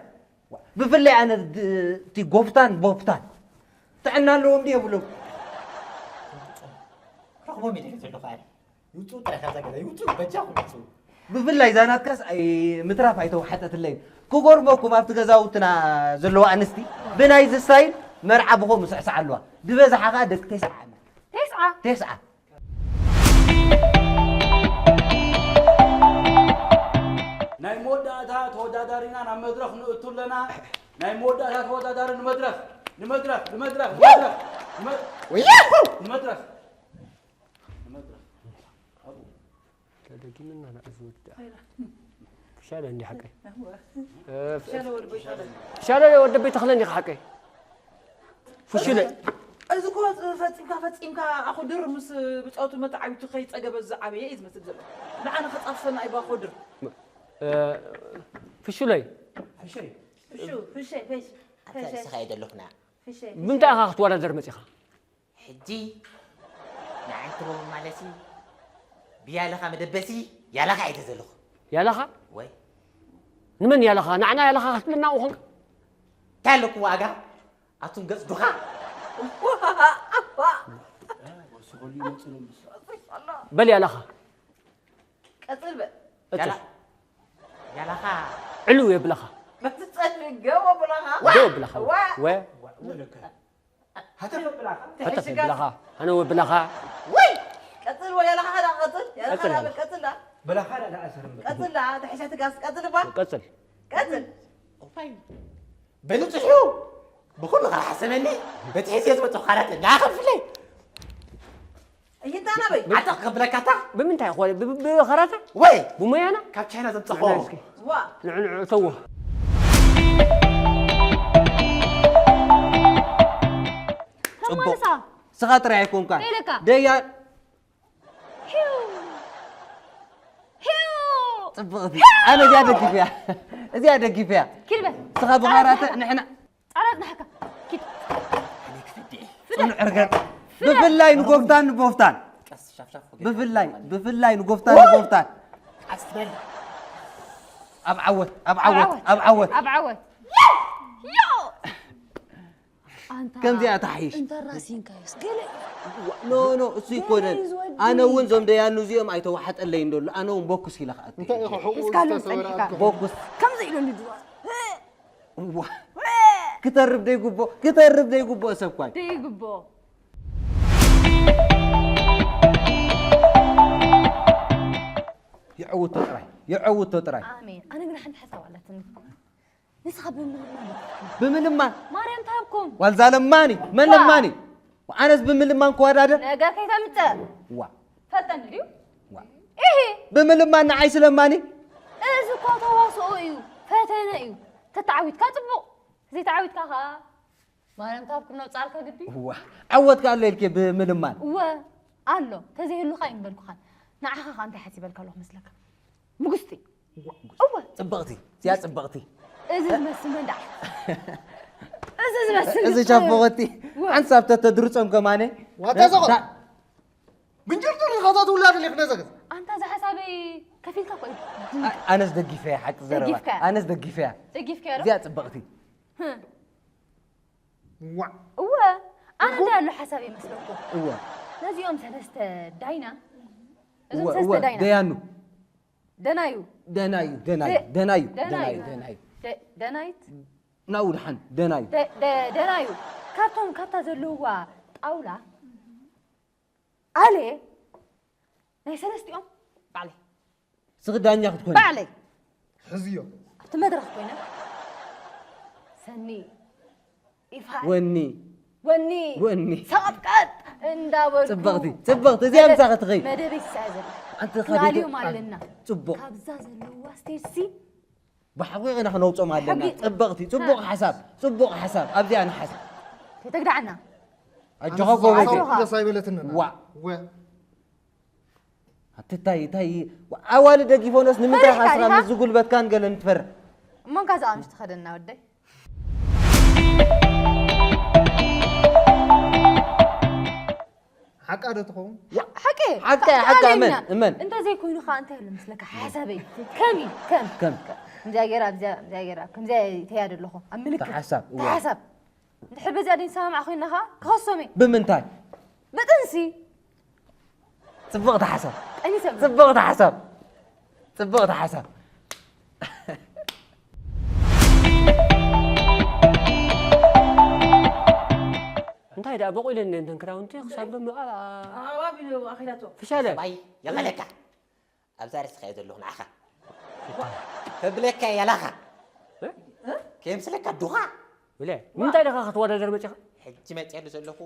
ብፍላይ ኣነ ድ-፣ እቲ ጎፍታን ቦፍታን ጥዕና ኣለዎም ድዩ የብሎም? ረኽቦም ኢለ ዘለኹ ኣነ። ይውፅኡ ጥራይ ካብዛ ገዛ፣ ይውፅኡ፣ በጃኹም ይውፅኡ። ብፍላይ እዛ ናትካስ ኣይ-፣ ምትራፍ ኣይተዋሓጠትለይን። ክገርመኩም ኣብቲ ገዛውትና ዘለዋ ኣንስቲ ብናይዚ ስታይል መርዓ ብኸምኡ ስዕስዓ ኣለዋ። ዝበዝሓ ኸዓ ደቂ ተስዓ ዓመት። ተስዓ? ተስዓ። ናይ መወዳእታ ተወዳዳሪና ናብ መድረኽ ንእቱ ኣለና። ናይ መወዳእታ ተወዳዳሪ ንመድረኽ፣ ንመድረኽ፣ ንመድረኽ፣ ንመድረኽ፣ ንመ-፣ ወያሁ! ንመድረኽ፣ ንመድረኽ። ኣብኡ። ተደጊምና ንዓ ዝወድኣ። ፍሻለ እንዲ ሓቀይ። እወ። እ፣ ፍ-፣ ፍሻለ ወዲ ቦይ ተኽለ። ፍሻለ ወዲ ቦይ ተኽለ እንዲኻ ሓቀይ። ፍሹለ። እዚ እኮ ፈጺምካ፣ ፈጺምካ ኣኹድር ምስ ብጾቱ መተዓቢቱ ከይጸገበ ዝዓበየ እዩ ዝመስል ዘሎ። ንዓና ከጻፍፈና እዩ ባኾድር። እ፣ ፍሹለይ። ፍሸይ። ፍሹ፣ ፍሸይ፣ ፍሽ-፣ ኣታ ፍሸይ። እስኻ እየ ደለኹና። ፍሸይ፣ ብምንታይ ኢኻ ክትወዳደር መጺኻ? ሕጂ ንዓይ ትረቡ ማለሲ ብያለኻ መደበሲ ያላኻ እየ ዘለኹ። ያላኻ? ወይ። ንመን ያላኻ? ንዓና ያላኻ ክትብለና እኮ ኾንካ? እንታይ ኣለኩ ዋጋ? ኣቱም ገጽ ዱኻ? በል ያላኻ። ቀጽል በል። ቀጽል። ያላ-፣ ያላኻ። ዕሉ የብላኻ። በትጸል ገቦ ብላኻ። ዶ ብላኻ። ዋ። ወ። ዋ፣ ወለከ። ሃተፍ ብላኻ። ሃተፍ ብላኻ። ኣነ ወ ብላኻ። ወይ! ቀጽል ወይ ያላኻ ዳ ቀጽል። ያላኻ ቀጽል ዳ ያላኻ። በል ቀጽል ዳ። ብላኻ ዳ ዳ ኣሰር እምበር። ቀጽል ዳ፣ ተሒሰ ትጋስ ቀጽል ባ። ቀጽል። ቀጽል። ኦፋይ። በንጽሑ። ብኹሉ ኸዓ ሓሰበኒ። በቲ ሒዘ ዝመጽእ ኻላት እንዳኸፍለይ። እይንታ ናበይ? ዓጠቕ ከብለካታ? ብምንታይ ኾነ? ብ-፣ ብ-፣ ብኸራታ? ወይ! ብሞያና? ካብ ቻይና ዘምጸኾ። ንዕና እስኪ። ዋ! ንዕንዑ እተዎ። ጽቡቕ። ተመልሳ። ስኻ ጥራይ ኣይኮንካን። ከይለካ። ደያ-፣ ሂው! ሂው! ጽብቕቲ። ኣነ እዚኣ ደጊፈያ። እዚኣ ደጊፈያ። ኪድ በል። ስኻ ብኻራተ ንሕና ጻላት ናሕካ። ኪድ። ፍደ። ጽኑዕ ዕርገት። ፍደ። ብፍላይ ንጎፍታን ንቦፍታን። ቀስ ሻፍሻፍ ወገን። ብፍላይ፣ ብፍላይ ንጎፍታን ንቦፍታን። ቀስ በል። ኣብ ዓወት፣ ኣብ ዓወት፣ ኣብ ዓወት። ኣብ ዓወት። ዮ! ኣንታ ከምዚኣ ትሓይሽ። እንተ ራሲንካዮስ ገለ ኖ፣ ኖ፣ እሱ ይኮነን። ገለ እዩ ዝወዲ። ኣነ እውን ዞም ደያኑ እዚኦም ኣይተዋሓጠለይን ደሎ። ኣነ እውን ቦክስ ኢለ ክኣቱ። እንታይ ኢኻ ሕቁ እስካሎም ዝተሰበረ ጸኒሕካ? ኣትክልቲ? ቦክስ። ከምዚ ኢሉ እንድዋ። እዋ። ክተርብ ደይግቦ፣ ክተርብ ደይግቦ ሰብ ኳይ። ደይግቦ። የዐውቶ ጥራይ፣ የዐውቶ ጥራይ። ኣሜን። ኣነ ግን ሓንቲ ሓሳብ ኣላትኒ። ንስኻ ብምልማን ብምልማን ማርያም ትሃብኩም። ዋልዛ ለማኒ፣ መን ዋ። ለማኒ? ኣነስ ብምልማን ክወዳደር? ነገር ከይተምፅእ። ዋ፣ ፈልጠኒ ድዩ? ዋ። ኢሂ፣ ብምልማን ንዓይ ስለማኒ? እዚ እኮ ተዋስኦ እዩ፣ ፈተነ እዩ። ተተዓዊትካ ፅቡቕ፣ ዘይተዓዊትካ ኸዓ ማርያም ትሃብኩም ነውፃልካ ግዲ። ዋ፣ ዓወት ከ ኣሎ ኢልኪ ብምልማን? እወ ኣሎ፣ ተዘይህሉኻ ኣይምበልኩኻን። ንዓኻ ኸዓ እንታይ ሓሲበልካ ኣለኹ መስለካ? ብጉስጢ። እወ። ጽብቕቲ፣ እዚኣ ጽብቕቲ። እዚ ዝመስል መንዳዕ። እዚ ዝመስል እዚ ጫፎ ኸቲ ሓንሳብ ተተድርጾም ከማነ። ዋታ ዘኾ። ብንጭርጭር ኢኻ እታ ትውላድ ኢኻ ነዛ ገዛ። ኣንታ እዛ ሓሳበይ ከፊልካ እኮ እዩ። ኣነስ ደጊፈያ ሓቂ ዘረባ። ደጊፍካያ። ኣነስ ደጊፈያ። ደጊፍካያ ዶ? እዚኣ ጽብቕቲ። ህም። ዋዕ። እወ ኣነ እንታይ ኣሎ ሓሳብ ይመስለኩም? እወ። ነዚኦም ሰለስተ ዳይና እዞም እወ፣ ሰለስተ እወ፣ ዳይና ደያኑ። ደናዩ ደናዩ፣ ደናዩ፣ ደ- ደናዩ፣ ደናዩ። ደናዩ፣ ደናዩ። ደ- ደናይት ናኡ ድሓን፣ ደናዩ። ደ- ደ- ደናዩ ካብቶም ካብታ ዘለውዋ ጣውላ ኣለ ናይ ሰለስቲኦም ባዕለይ ስኺ ዳኛ ክትኮኒ። ባዕለይ ሕዝዮ። ኣብቲ መድረኽ ኮይነ ሰኒ ኢፋ ወኒ ወኒ ወኒ ሰቐጥቀጥ እንዳበልኩ ጽብቕቲ ጽብቕቲ እዚኣ ምሳኺ ትኸይ መደበይ ትስዕር ዘላ ኣንቲ ከቢድ ክንኣልዮም ኣለና። ጽቡቕ ካብዛ ዘለዋ ስቴጅ ሲ ብሓቂ ኢና ክነውጾም ኣለና። ሕጊ- ጽብቕቲ፣ ጽቡቕ ሓሳብ፣ ጽቡቕ ሓሳብ። ኣብዚኣ ንሓስብ። ከይተግድዓና። ኣጆኻ ኣጆኻ ጎበዝ። ኣጆኻ። ደስ ኣይበለትንን። ዋእ። ወ። ኣቲ ታይ፣ ታይ፣ ኣዋልድ ደጊፎኖስ ንምንታይ ፈሪሕካ ኻስራ ዲኻ? ምስ ዝጉልበትካን ገለን ትፈርሕ? እሞ እንካ እዛ ኣምሽ ትኸደና ወደይ። ሓቃ ዶ ትኸውን? ሓቂ ሓቂ፣ ሓቂ፣ ኣሜን፣ ኣሜን። እንተ ዘይኮይኑ ኸዓ እንታይ ኣሎ ምስለካ ሓሳበይ? ከም እዩ፣ ከም። ከም። ከምዚኣ ገይራ፣ ኣብዚኣ፣ ኣብዚኣ ገይራ፣ ከምዚኣ ተያ ደለኹ። ኣብ ምልክት። ተሓሳብ፣ እዋ። ተሓሳብ። እንድሕር በዚኣ ዘይንሰማማዕ ኮይንና ኸዓ ክኸሶም እየ። ብምንታይ? ብጥንሲ። ጽብቕቲ ሓሳብ። ጠኒሰ። ጽብቕቲ ሓሳብ። ጽብቕቲ ሓሳብ። እንታይ ደኣ በቑለን እንተን ክዳውንቲ ክሳብ ሎሚ ኣብ ኣባቢሉ ኣኺላቶ ፍሻለ ሰብኣይ የመለካ ኣብዛ ርስኻዮ ዘለኹ ንዓኻ ከብለካ የላኻ ከየምስለካ ዱኻ ብለ ንምንታይ ደኻ ክትወዳደር መፂኻ ሕጂ መፅየሉ ዘለኹ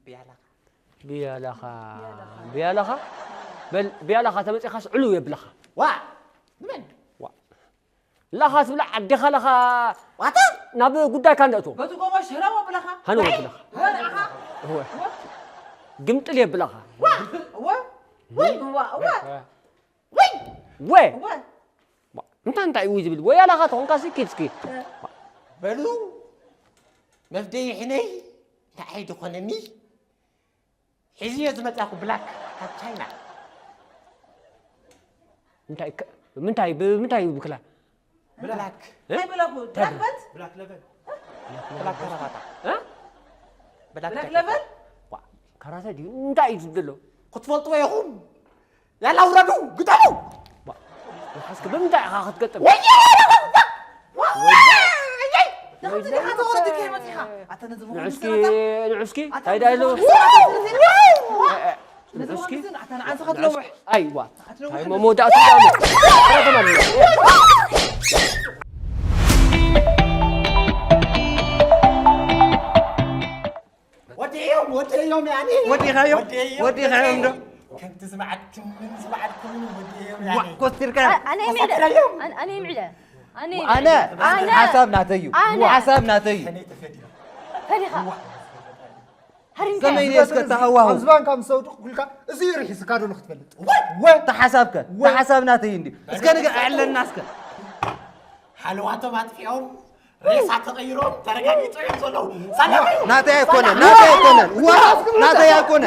ብያላኻ ብያላኻ ብያላኻ በል ብያላኻ ተመፂኻስ ዕሉ የብለኻ ዋ ንመን ዋ ላኻ ትብላ ዓዲኻ ለኻ ዋታ ናብ ጉዳይካ እንደእትዎ በቲ ጎቦ ሽረው ኣብለኻ ሃነው ኣብለኻ እወ ግምጥል የብለኻ እወ ወይ እወ እወ ወይ ወ እንታይ እንታይ እዩ ዝብል ወይ ኣላኻ ተኾንካ ሲ ኪድ እስኪ በሉ መፍደይ ሕነይ ንዓይ ድኾነኒ ሒዝዮ ዝመጻኹ ብላክ ካብ ቻይና እንታይ ምንታይ ብምንታይ እዩ ብክላ ብላክ እንታይ ብላክ ብላክ ለበል ብላክ ከራባታ ብላክ ለበል ካራተ ድዩ እንታይ እዩ ዝብል ዘሎ ክትፈልጥዎ ኢኹም ያላ ውረዱ ግጠሙ ንሓስክ ብምንታይ ኢኻ ክትገጥም ንዑስኪ ንዑስኪ እንታይ ዳ ኣሎ ንዑስኪ ኣይዋ መወዳእቱ ዳ ወዲኦም ወዲኦም ያኒ ወዲኻዮም ወዲኻዮም ዶ ከምቲ ዝማዓድክምን ዝማዓድክምን ወዲኦም ያኒ ኮስቲርካ ኣነ ይምዕደ ኣነ ይምዕደ ኣነ ሓሳብ ናተዩ ሓሳብ ናተዩ ፈሊኻ ከመይ እስከ ተሃዋሁ ኣብ ዝባንካ ምስ ዘውድቕ ኩልካ እዚ ርሒስካ ዶ ክትፈልጥ ወ ተሓሳብከ ተሓሳብ ናተይ እንዲ እስከ ንገ ኣዕለና እስከ ሓለዋቶም ኣጥፊኦም ሬሳ ተቐይሮም ተረጋጊጾ እዮም ዘለዉ። ሰላም እዩ። ናተይ ኣይኮነ፣ ሰላም። ናተይ ኣይኮነ፣ ዋ፣ ናተይ ኣይኮነ፣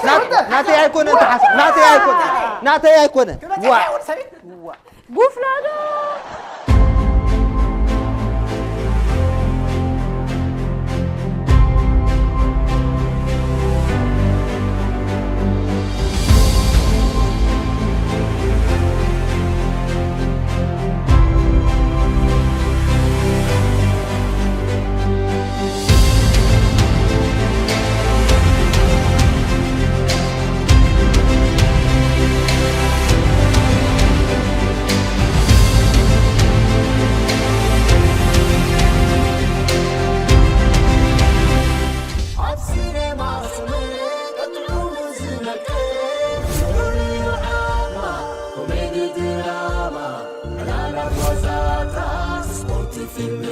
ናት- ናተይ ኣይኮነ፣ ተሓስ- ናተይ ኣይኮነ፣ ናተይ ኣይኮነ፣ ዋ። ክመጽእ እውን ሰሚት ጉፍላዶ ጓዛታት ስፖርት ፊልም